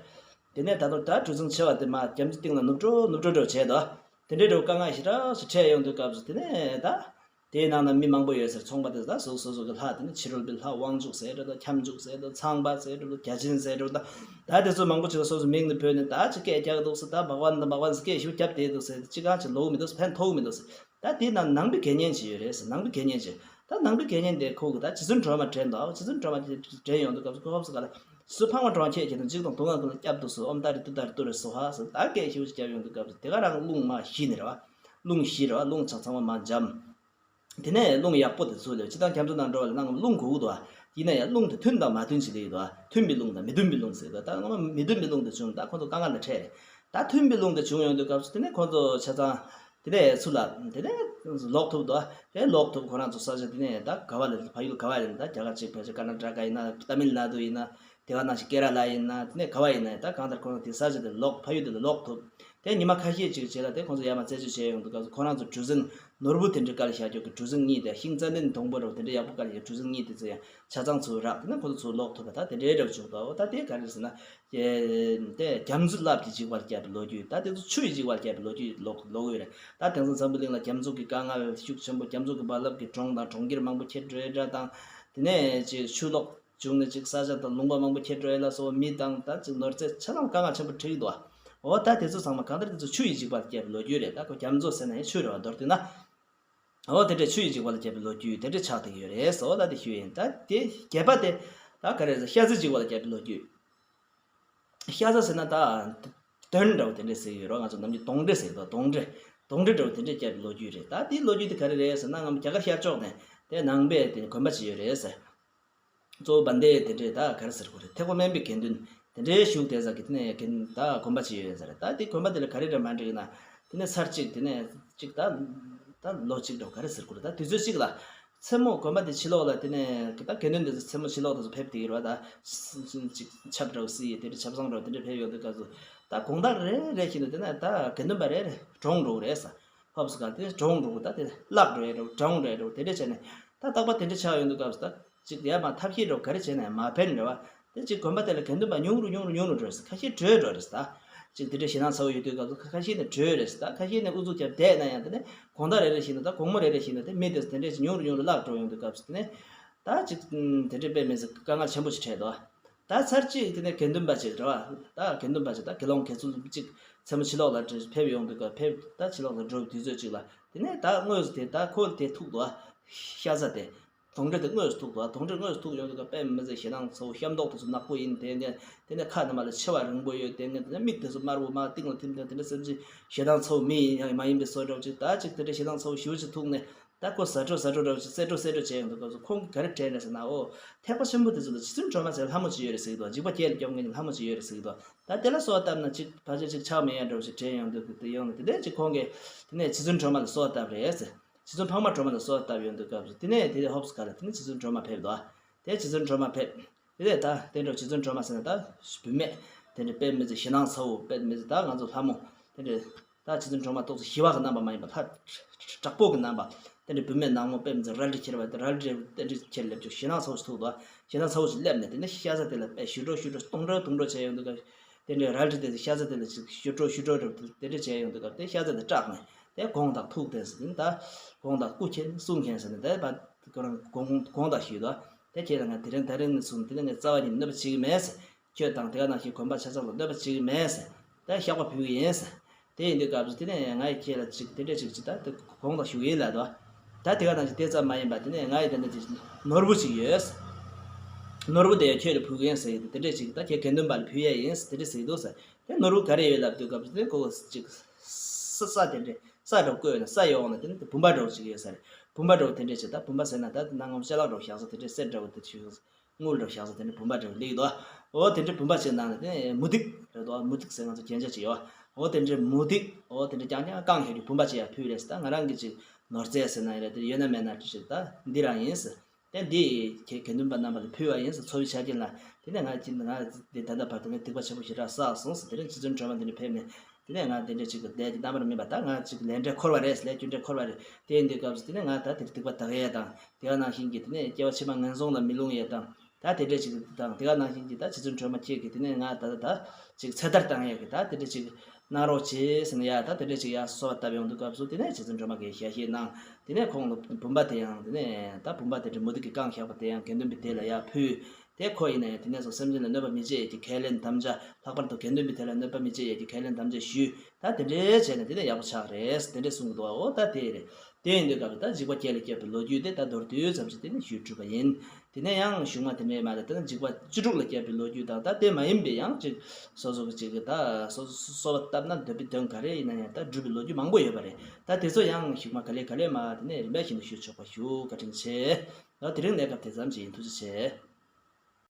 དེ་ནས་ད་དུང་ད་གྲུ་གཟིངས་ཆེ་བ་དེ་མར་རྒྱ་མཚོའི་གཏིང་ལ་ནུབ་འགྲོ་ནུབ་འགྲོ་འགྲོ་བྱས་དོ། དེ་འདྲའི་འགྲོ་དཀའ་ངལ་ཞེ་དྲག་ཞིག་འཕྲད་ཡོང་དུས་སྐབས་སུ་དེ་ནས་ད་ དེའི་ནང་ན་མི་མང་པོ་ཡོད་ཟེར། ཚོང་པ་དེ་ད་སོ་སོ་སོ་གི་ལྷ་དེ་ནི་ཕྱི་རོལ་པའི་ལྷ་དབང་ཕྱུག་ཟེར་འདྲ་དང་། ཁྱབ་འཇུག་ཟེར་འདྲ། ཚངས་པ་ཟེར་འདྲ་དང་། བརྒྱ་བྱིན་ཟེར་འདྲ་དང་། ད་དེ་ཚོ་མང་པོ་ཅིག་ལ་སོ་སོ་མིང་ནི་བོས་ནས་ད་ཅིག་སྐད་རྒྱག་གི་འདུག་ཟེར། ད་བྷ་ག་ཝན་དང་བྷ་ག་ཝན་ཟེར་སྐད་ཞུ་རྒྱབ་བསྡད་འདུག་ཟེར། ཅིག་གང་ཅིག་ལོག་མི་འདུག་ཟེར། ཕན་ཐོགས་མི་འདུག་ཟེར། ད་དེའི་ནང་ནང་པའི་དགེ་བསྙེན་ཅིག་ཡོད་རེད་ཟེར། ནང་པའི་དགེ་བསྙེན་ཅིག་ད་ནང་པའི་དགེ་བསྙེན་དེ་ཁོ་གི་ད་རྗེ་བཙུན་སྒྲོལ་མ་དྲན་འདུག་རྗེ་བཙུན་སྒྲོལ་མ་དེ་དྲན་ཡོང་དུས་སྐབས་སུ་ཁོ་ཧོབ་སུ་ག་ལ་སུ་འཕགས་མ་གྲོང་ཁྱེར་གྱི་ནང་འཇིགས་དང་སྡུག་བསྔལ་ཀུན་ལ་སྐྱབས་འདུག་སུ་ཨོཾ་ཏཱ་རེ་ཏུཏྟཱ་རེ་ཏུ་རེ་སྭཱ་ཧཱ་ཟེར། ད་སྐད་ཞུ་རྒྱབ་ཡོང་དུས་སྐབས་སུ་དེ་ག་རང་རླུང་མ་བཞི་ནི་རེད་བ། རླུང་བཞི་རེད་བ། རླུང་ཆ་ཚང་མ་མ་འཇམ། དེ་ནས་རླུང་ཡག་པོ་དེ་ཚུར་སླེབས། སྤྱིར་བཏང་རྒྱ་མཚོ་ནང་འགྲོ་བ་ལ་ནང་རླུང་དགོས་ཀྱི་འདུག་བ། ཡིན་ན་ཡང་རླུང་དེ་མཐུན་དང་མ་མཐུན་ཅིག་སླེབས་ཀྱི་འདུག་བ། མཐུན་པའི་རླུང་དང་མི་མཐུན་པའི་རླུང་ཟེར་འདུག་ད་ང་མི་མཐུན་པའི་རླུང་དེ་བྱུང་། ད་ཁོ་ཚོ་དཀའ་ངལ་ལ་འཕྲད་རེད། ད་མཐུན་པའི་རླུང་དེ་བྱུང་ཡོང་དུས་སྐབས་སུ་དེ་ནས་ཁོ་ཚོ་ཆ་ཚང་དེ་ནས་ཚུར་ལ་དེ་ནས་ལོག་ཐུབ་འདུག་བ། དེ་ལོག་ཐུབ། ཁོ་རང་ཚོ་ས་ཆ་དེ་ནས་ད་ག་བ་ལ་ཕ་ཡུལ་ག་བ་ཡིན། ད་རྒྱ་གར་གཅིག་ཕལ་ཆེར་ཀར་ན་ཊ་ཀ་ཡིན་ན། ཏ་མིལ་ནཱ་ཌུ་ཡིན་ན། དེ་ག་ནང་བཞིན་ཀེ་ར་ལ་ཡིན་ན། དེ་ནས་ག་བ་ཡིན་ན། ད་གང་ལྟར་ཁོ་རང་དེ་ས་ཆ་དེ་ལོག་ཕ་ཡུལ་དེ་ལ་ལོག་ཐུབ། དེ་ཉི་མ་ཁ་ཤས་ཅིག་རྗེས་ལ་དེ་ཁོང་ཚོ་ཡར་མར་རྩད་གཅོད་བྱས་ཡོང་དུས་སྐབས་སུ་ཁོ་རང་ཚོ་གྲུ་གཟིངས་ནོར་བུ་དེ་འདྲའི་སྒང་ལ་བཞག་རྒྱུ་གི་གྲུ་གཟིངས་གཉིས་དེ། ཤིང་ཙན་དན་སྡོང་པོ་འདྲ་བོ་དེ་འདྲའི་ཡག་པོ་སྒང་ལ་བཞག་གྲུ་གཟིངས་གཉིས་དེ་ཚོ་ཡང་ཆ་ཚང་ཚུར་རག་དེ་ནས་ཁོ་ཚོ་ཚུར་ལོག་ཐུབ་པ། ད་དེ་འདྲའི་འདྲ་བོ་བྱུང་འདུག་འོ་ད་དེ་ག་རེ་ཟེར་ན། དེ་རྒྱ་མཚོའི་རླབས་ཀྱིས་འཇིག་པར་བྱེད་པའི་ལོ་རྒྱུས། ད་དེ་ཚོ་ཆུ་ཡིས་འཇིག་པར་བྱེད་པའི་ལོ་རྒྱུས་ལོག་ལོག་ཡོད་རེད། ད་དེང་སང་འཛམ་བུ་གླིང་ལ་རྒྱ་མཚོ་གི་དཀའ་ངལ་ཤུགས་ཆེན་པོ། རྒྱ་མཚོ་གི་རྦ་རླབས་ཀྱིས་གྲོང་དང་གྲོང་ཁྱེར་མང་པོ་ཁྱེར་འགྲོ་ཡ་འདྲ་དང་། དེ་ནས་ཅིག་ཆུ་ལོག་བྱུང་ནས་ཅིག་ས་ཆ་དང་ལུང་པ་མང་པོ་ཁྱེར་འགྲོ་ཡ་ལ་སོགས་པ། མི་དང་ད་ཅིག་ནོར་རྫས་ཆ་ཚང་དཀའ་ངལ་ཆེན་པོ་འཕྲད་ཀྱི་འདུག་བ། འོ་ད་དེ་ཚོ་ཚང་མ་གང་ལྟར་དེ་ཚོ་ཆུ་ཡིས་འཇིག་པར་བྱེད་པའི་ལོ་རྒྱུས་རེད། ད་ཁོ་རྒྱ་མཚོ་ཟེར་ན་ཡང་ཆུ་རེད་བ། མདོར་བསྡུས་ན། འོ་དེ་འདྲའི་ཆུ་ཡིས་འཇིག་པར་བྱེད་པའི་ལོ་རྒྱུས་དེ་འདྲ་ཆགས་བསྡད་ཡོད་རེད། འོ་ད་དེ་ཞུ་ཡིན། ད་དེ་བརྒྱད་པ་དེ་ད་ག་རེ་ཟེར། ཤ་ཟ་འཇིག་པར་བྱེད་པའི་ལོ་རྒྱུས། ཤ་ཟ་ཟེར་ན་ད་གདོན་འདྲ་བོ་དེ་འདྲས་ཟེར་གྱི་ཡོད་རེད། ང་ཚོ་ནམ་རྒྱུན་གདོན་འདྲེ་ཟེར་གྱི་འདུག་གདོན་འདྲེ། གདོན་འདྲེ་འདྲ་བོ་དེ་འདྲས་བརྒྱབ་པའི་ལོ་རྒྱུས་རེད། ད་དེའི་ལོ་རྒྱུས་དེ་ག་རེ་རེད་ཟེར་ན། ང་རྒྱ་གར་ཤར་ཕྱོགས་ནས་དེ་ནང་པའི་དེ་དགོན་པ་ཅིག་ཡོད་རེད་ཟེར། གཙོ་བོ་བན་དེ་དེ་འདྲས་ད་ག་རེ་ཟེར་དགོས་རེད། ཐེག་པ་དམན་པའི་དགེ་འདུན་དེ་འདྲས་བཞུགས་བསྡད་ས་གི་དེ་ནས་དགེ་འདུན་ད་དགོན་པ་ཅིག་ཡོད་ཟེར། ད་དེ་དགོན་པ་དེ་ལ་ག་རེ་འདྲ་མ་འགྲིག་ན། དེ་ནས་ཚར་གཅིག་དེ་ནས་གཅིག་ད་ད་ལོ་གཅིག་འདྲ་བོ་ག་རེ་ཟེར་དགོས་རེད། ད་དུས་ཚོད་གཅིག་ལ། མཚན་མོ་དགོན་པ་དེ་ཕྱི་ལོགས་ལ་དེ་ནས་ད་དགེ་འདུན་དེ་ཚོ་མཚན་མོ་ཕྱི་ལོགས་དེ་ཚོ་ཕེབས་བསྡད་ཡོད་རེད་བ། ད་ཅིག་ཆབ་འདྲ་བོ་བསིལ་ཡས་དེ་འདྲ་ཆབ་གསང་འདྲ་བོ་དེ་འདྲ་ཕེབས་ཡོང་དུས་སྐབས་སུ། ད་དགོང་དག་རེ་རེ་བཞིན་དུ་དེ་ནས་ད་དགེ་འདུན་པ་རེ་རེ་གྲོངས་འགྲོ་གི་རེད་ཟེར། ཕོབ་སུ་ག་དེ་གྲོངས་འགྲོ་གི། ད་དེ་བརླག་འགྲོ་ཡས་འདྲ་བོ། གྲོངས་འགྲོ་ཡས་འདྲ་བོ་དེ་འདྲ་བྱས་ནས། ད་རྟག་པར་དེ་འདྲ་ཆགས་ཡོང་དུས་སྐབས་སུ་ད་ཅིག་ཡར་མར་ཐབས་ཤེས་འདྲ་བོ་ག་རེ་བྱས་ནས་མ་ཕན་འདྲ་བ། དེ་ཅིག་དགོན་པ་དེ་ལ་དགེ་འདུན་པ་ཉུང་རུ་ཉུང་རུ་ཉུང་རུ་འགྲོ་ཟེར། ཁ་ཤས་བྲོས་འགྲོ་རེད་ཟེར། ད་ཅིག་དེ་འདྲའི་ཞེད་སྣང་ཚ་བོ་ཡོད་དུས་སྐབས་སུ་ཁ་ཤས་ནི་བྲོས་རེད་ཟེར། ད་ཁ་ཤས་ནི་ཨུ་ཚུགས་རྒྱབ་བསྡད་ན་ཡང་དེ་ནས་དགོང་དག་རེ་རེ་བཞིན་དུ། ད་དགོང་མོ་རེ་རེ་བཞིན་དུ་དེ་མི་དེ་ཚོ་དེ་འདྲས་ཅིག་ཉུང་རུ་ཉུང་རུ་བརླག་འགྲོ་ཡོང་དུས་སྐབས་སུ་དེ་ནས་ད་ཅིག་དེ་འདྲའི་དཔེ་མི་སྲིད་དཀའ་ངལ་ཆེན་པོ་ཞིག་འཕྲད་འདུག་ད་ཚར་གཅིག་དེ་ནས་དགེ་འདུན་པ་ཅིག་རེད་བ། ད་དགེ་འདུན་པ་ཅིག་ད་དགེ་སློང་དགེ་ཚུལ་ཅིག་མཚན་མོ་ཕྱི་ལོགས་ལ་ཕེབས་ཡོང་དུས་སྐབས། ཕེབས་ད་ཕྱི་ལོགས་ལ་འགྲོ་བའི་དུས་ཚོད་ཅིག་ལ་དེ་ནས་ད་དངོས་སུ་དེ་ད་ཁོ་དེ་ཐུག་འདུག་བ། ཤ་ཟ་དེ། གདོན་འདྲེ་དེ་དངོས་སུ་ཐུག་འདུག་དགོང་དྲོ་དངོས་སུ་ཐུག་ཡོང་དུས་སྐབས་དཔེ་མི་སྲིད་ཞེད་སྣང་ཚ་བོ། ཤ་མདོག་དེ་ཚོ་ནག་པོ་ཡིན། དེ་ནས་དེ་ནས་ཁ་རྣམས་ལ་མཆེ་བ་རིང་པོ་ཡོད། དེ་ནས་དེ་ནས་མིག་དེ་ཚོ་དམར་པོ་མར་གཏིང་ལ་ཐིམ། དེ་དེ་འདྲ་སེམས་ཅན་ཞེད་སྣང་ཚ་བོ་མི་ཡིན་ཡང་མ་ཡིན་པའི་བཟོ་འདྲ་བོ་ཅིག་ད་ཅིག་དེ་འདྲ་ཞེད་སྣང་ཚ་བོ་ཞེ་པོ་ཅིག་ཐུག་ནས། ད་ཁོ་ཟ་འཕྲོ་ཟ་འཕྲོ་འདྲ་བོ་ཅིག་བསད་འཕྲོ་བསད་འཕྲོ་བྱས་ཡོང་དུས་སྐབས་སུ་ཁོང་གིས་ག་རེ་དྲན་རེད་ཟེར་ན། ཨོ། ཐེག་པ་ཆེན་པོ་དེ་ཚོ་ལ་རྗེ་བཙུན་སྒྲོལ་མ་ཟེར་ལྷ་མོ་ཅིག་ཡོད་རེད་ཟེར་གྱི་འདུག་འཇིགས་པ་བརྒྱད་ལ་སྐྱོབ་མཁན་གྱི་ལྷ་མོ་ཅིག་ཡོད་རེད་ཟེར་གྱི་འདུག་ད་དེ་ལ་གསོལ་བ་བཏབ་ན་ཅིག་ཕལ་ཆེར་ཅིག་ཆགས་མེད་ཡ་འདྲ་བོ་ཅིག་དྲན་ཡོང་དུས། དེ་ཡོང་ནས་དེ་ནས་ཅིག་ཁོང་གིས་དེ་ནས་རྗེ་བཙུན་སྒྲོལ་མ་ལ་གསོལ་བ་བཏབ་རེད་ཟེར། རྗེ་བཙུན་འཕགས་མ་སྒྲོལ་མ་ལ་གསོལ་བ་བཏབ་ཡོང་དུས་སྐབས་སུ་དེ་ནས་དེ་ཧོབ་སུ་ག་ལ་དེ་ནས་རྗེ་བཙུན་སྒྲོལ་མ་ཕེབས་འདུག་དེ་རྗེ་བཙུན་སྒྲོལ་མ་ཕེབས། དེ་ནས་ད་དེ་འདྲ་རྗེ་བཙུན་སྒྲོལ་མ་ཟེར་ན་ད་བུད་མེད་དེ་འདྲ་དཔེ་མི་སྲིད་ཞེད་སྣང་ཚ་བོ། དཔེ་མི་སྲིད་ད་ང་ཚོ་ལྷ་མོ་དེ་འདྲ། ད་རྗེ་བཙུན་སྒྲོལ་མ་ཏོག་ཙམ་ཞི་བ་གི་རྣམ་པ་མ་ཡིན་པ། ལྷ་དྲག་པོ་གི་རྣམ་པ། དེ་འདྲའི་བུད་མེད་ནག་མོ་དཔེ་མི་སྲིད་རལ་གྲི་འཁྱེར་བ་དེ། རལ་གྲི་དེ་འདྲ་འཁྱེར་སླེབས་བྱུང་། ཞེད་སྣང་ཚ་བོ་ཞིག་ཐུག་འདུག་ཞེད་སྣང་ཚ་བོ་ཞིག་སླེབས་ནས་དེ་ནས་ཤ་ཟ་དེ་ལ་དཔེ་ཞུ་འགྲོ་ཞུ་འགྲོ་སྟོང་འགྲོ་སྟོང་འགྲོ་བྱས་ཡོང་དུས་སྐབས། དེ་འདྲའི་རལ་གྲི་དེ་ཤ་ཟ་དེ་ལ་ཅིག་ཞུ་འགྲོ་ཞུ་འགྲོ་དེ་འདྲ་བྱས་ཡོང་དུས་སྐབས། དེ་ཤ་ཟ་དེ་སྐྲག་ནས་དེ་དགོངས་དག་ཐུགས་གཏད་ཟེར། དེ་ནས་ད་དགོངས་དག་སྐུ་མཁྱེན་གསུང་མཁྱེན་ཟེར་ནས་དེ་ཕར་ཁོ་རང་དགོངས་དགོངས་དག་ཞུས་འདུག་དེ་ཁྱེད་རང་ང་དེ་རིང་དེ་རིང་ནས་བཟུང་དེ་ནས་ངས་རྩ་བ་ཉིད་ནས་གནོད་པ་བྱེད་ཀྱི་མེད་ཟེར། ཁྱོད་དང་དེ་ག་ནང་བཞིན་དགོན་པ་ཆ་ཚང་ལ་གནོད་པ་བྱེད་ཀྱི་མེད་ཟེར། ད་བཤགས་པ་ཕུལ་གྱི་ཡིན་ཟེར། དེ་ཡིན་དུས་སྐབས་སུ་དེ་ནས་ང་ཡི་ཁྱེད་ལ་ཅིག་དེ་འདྲས་ཅིག་ཅིག་ད་དེ་དགོངས་དག་ཞུ་གི་ཡིན་ལབ་འདུག་ད་དེ་ག་ནང་བཞིན་དེ་ཙམ་མ་ཡིན་པ་དེ་ནས་ང་ཡི་དེ་འདྲ་ཅིག་ནོར་བུ་ཅིག་ཡོད་ཟེར། ནོར་བུ་དེ་ཡང་ཁྱོད་ལ་ཕུལ་གྱི་ཡིན་ཟེར་གྱི་འདུག་དེ་འདྲས་ཅིག་ད་ཁྱེད་དགེ་འདུན་པ་ལ་ཕུལ་ཡ་ཡིན་ཟེར། དེ་འདྲས་ཟེར་གྱི་འདུག་ཟེར། དེ་ནོར་བུ་ག་རེ་ཡོད་ལབ་དུས་སྐབས་སུ་དེ་ཁོ་ཅིག་ས་ས་དེ་འདྲས་ས་འདྲ་བོ་བརྐོས་ནས་ས་ཡི་འོག་ན་དེ་ནས་དེ་བུམ་པ་འདྲ་བོ་ཅིག་ཡོད་ས་རེད། བུམ་པ་འདྲ་བོ་དེ་འདྲས་ཅིག་ད་བུམ་པ་ཟེར་ན་ད་དེ་གནའ་སྔ་མོ་ཅ་ལག་འདྲ་བོ་བཞག་ས་དེ་འདྲས་གསེར་འདྲ་བོ་དེ་ཅིག་དངུལ་འདྲ་བོ་བཞག་ས་དེ་འདྲའི་བུམ་པ་འདྲ་བོ་སླེབས་ཀྱི་འདུག་འོ་དེ་འདྲའི་བུམ་པ་ཅིག་ནང་ནས་དེ་མུ་ཏིག་རེད་འདུག་མུ་ཏིག་ཟེར་ང་ཚོ་རྒྱན་ཆ་ཅིག་ཡོད། འོ་དེ་འདྲའི་མུ་ཏིག་འོ་དེ་འདྲའི་རྐྱང་རྐྱང་བཀང་བཞག་རྒྱུ་བུམ་པ་ཅིག་ཡང་ཕུལ་རེད་ཟེར། ད་ང་རང་གིས་ཅིག་ནོར་རྫས་ཟེར་ན་ཡིན་རེད། དེ་ཡོད་ན་མེད་ན་ཅིག་ད་འདི་རང་ཡིན་ཟེར། དེ་འདི་ཁྱེད་དགེ་འདུན་པ་རྣམ་པ་ལ་ཕུལ་བ་ཡིན་ཟེར། འཚོ་བའི་ཆ་རྐྱེན་ལ་དེ་ནས་ང་ཅིག་ང་འདི་ད་ལྟ་བར་དུ་ངས་སྡིག་པ་ཆེན་པོ་ཞེ་དྲག་བསགས་སོང་ཟེར། དེ་རིང་རྗེ་བཙུན་སྒྲོལ་མ་འདི་ནས་ཕེབས་ནས་དེ་ནས་ང་འདི་འདྲ་ཅིག་གི་ལས་ཀྱི་རྣམ་པར་སྨིན་པ། ད་ང་ཅིག་ལས་འབྲས་འཁོར་བ་རེད། ལས་རྒྱུ་འབྲས་འཁོར་བ་རེད། དེ་ཡིན་དུས་སྐབས་སུ་དེ་ནས་ང་ད་དེར་སྡིག་པ་དག་ཡས་དང་། དེ་ག་ནང་བཞིན་གྱི་དེ་ནས་སྐྱེ་བ་ཕྱི་མ་ངན་སོང་ལ་མི་ལྷུང་ཡས་དང་། ད་དེ་འདྲས་ཅིག་དང་དེ་ག་ནང་བཞིན་གྱི་ད་རྗེ་བཙུན་སྒྲོལ་མ་ཁྱེད་ཀྱིས་དེ་ནས་ང་ད་ད་ད་ཅིག་ཚེ་ཐར་བཏང་ཡས་ཀྱི་ད་དེ་འདྲས་ཅིག་གནང་རོགས་བྱེད་ཟེར་ནས་ཡ། ད་དེ་འདྲས་ཅིག་ཡ་གསོལ་བ་བཏབ་ཡོང་དུས་སྐབས་སུ་དེ་ནས་རྗེ་བཙུན་སྒྲོལ་མ་གིས་ཞལ་བཞེས་གནང་། དེ་ནས་ཁོང་ལ་བུམ་པ་དེ་ཡང་དེ་ནས་ད་བུམ་པ་དེ་འདྲ་མུ་ཏིག་གིས་བཀང་བཞག་པ་དེ་ཡང་དགེ་འདུན་པའི་སྡེ་ལ་ཡར་ཕུལ། དེ་ཁོ་ཡིན་ན་ཡང་དེ་ནས་བཟུང་སེམས་ཅན་ལ་གནོད་པ་མི་བྱེད་ཡས་ཀྱི་ཁས་ལེན་དམ་བཅའ། ལྷག་པར་དུ་དགེ་འདུན་པའི་སྡེ་ལ་གནོད་པ་མི་བྱེད་ཡས་ཀྱི་ཁས་ལེན་དམ་བཅའ་ཞུས། ད་དེ་འདྲའི་བྱས་ནས་དེ་ནས་ཡག་པོ་ཆགས་རེད་དེ་འདྲས་གསུང་གི་འདུག་ཨ། འོ་ད་དེ་རེད། དེ་ཡིན་དུས་སྐབས་ལ་ད་འཇིགས་པ་བརྒྱད་ལས་སྐྱོབ་པའི་ལོ་རྒྱུས་དེ་ད་མདོར་བསྡུས་ཙམ་ཞིག་དེ་ནས་ཞུས་གྲུབ་པ་ཡིན། དེ་ནས་ཡང་གཞུག་མ་དེ་འདྲའི་མ་ད་ལྟ་ན་འཇིགས་པ་བཅུ་དྲུག་ལ་སྐྱོབ་པའི་ལོ་རྒྱུས་དང་ད་དེ་མ་ཡིན་པའི་ཡང་ཅིག་སོ་སོ་གི་ཅིག་གི་ད་སོ་སོ་གསོལ་བ་བཏབ་ན་འདོད་པའི་དོན་ག་རེ་ཡིན་ན་ཡང་ད་འགྲུབ་པའི་ལོ་རྒྱུས་མང་པོ་ཡོད་པ་རེད། ད་དེ་ཚོ་ཡང་གཞུག་མ་ག་ལེ་ག་ལེ་མ་དེ་ནས་རིམ་པ་བཞིན་དུ་ཞུ་ཆོག་པ་ཞུ། བཀའ་དྲིན་ཆེ། ད་དེ་རིང་གནས་སྐབས་དེ་ཙམ་ཞིག་ཡིན། ཐུགས་རྗེ་ཆེ།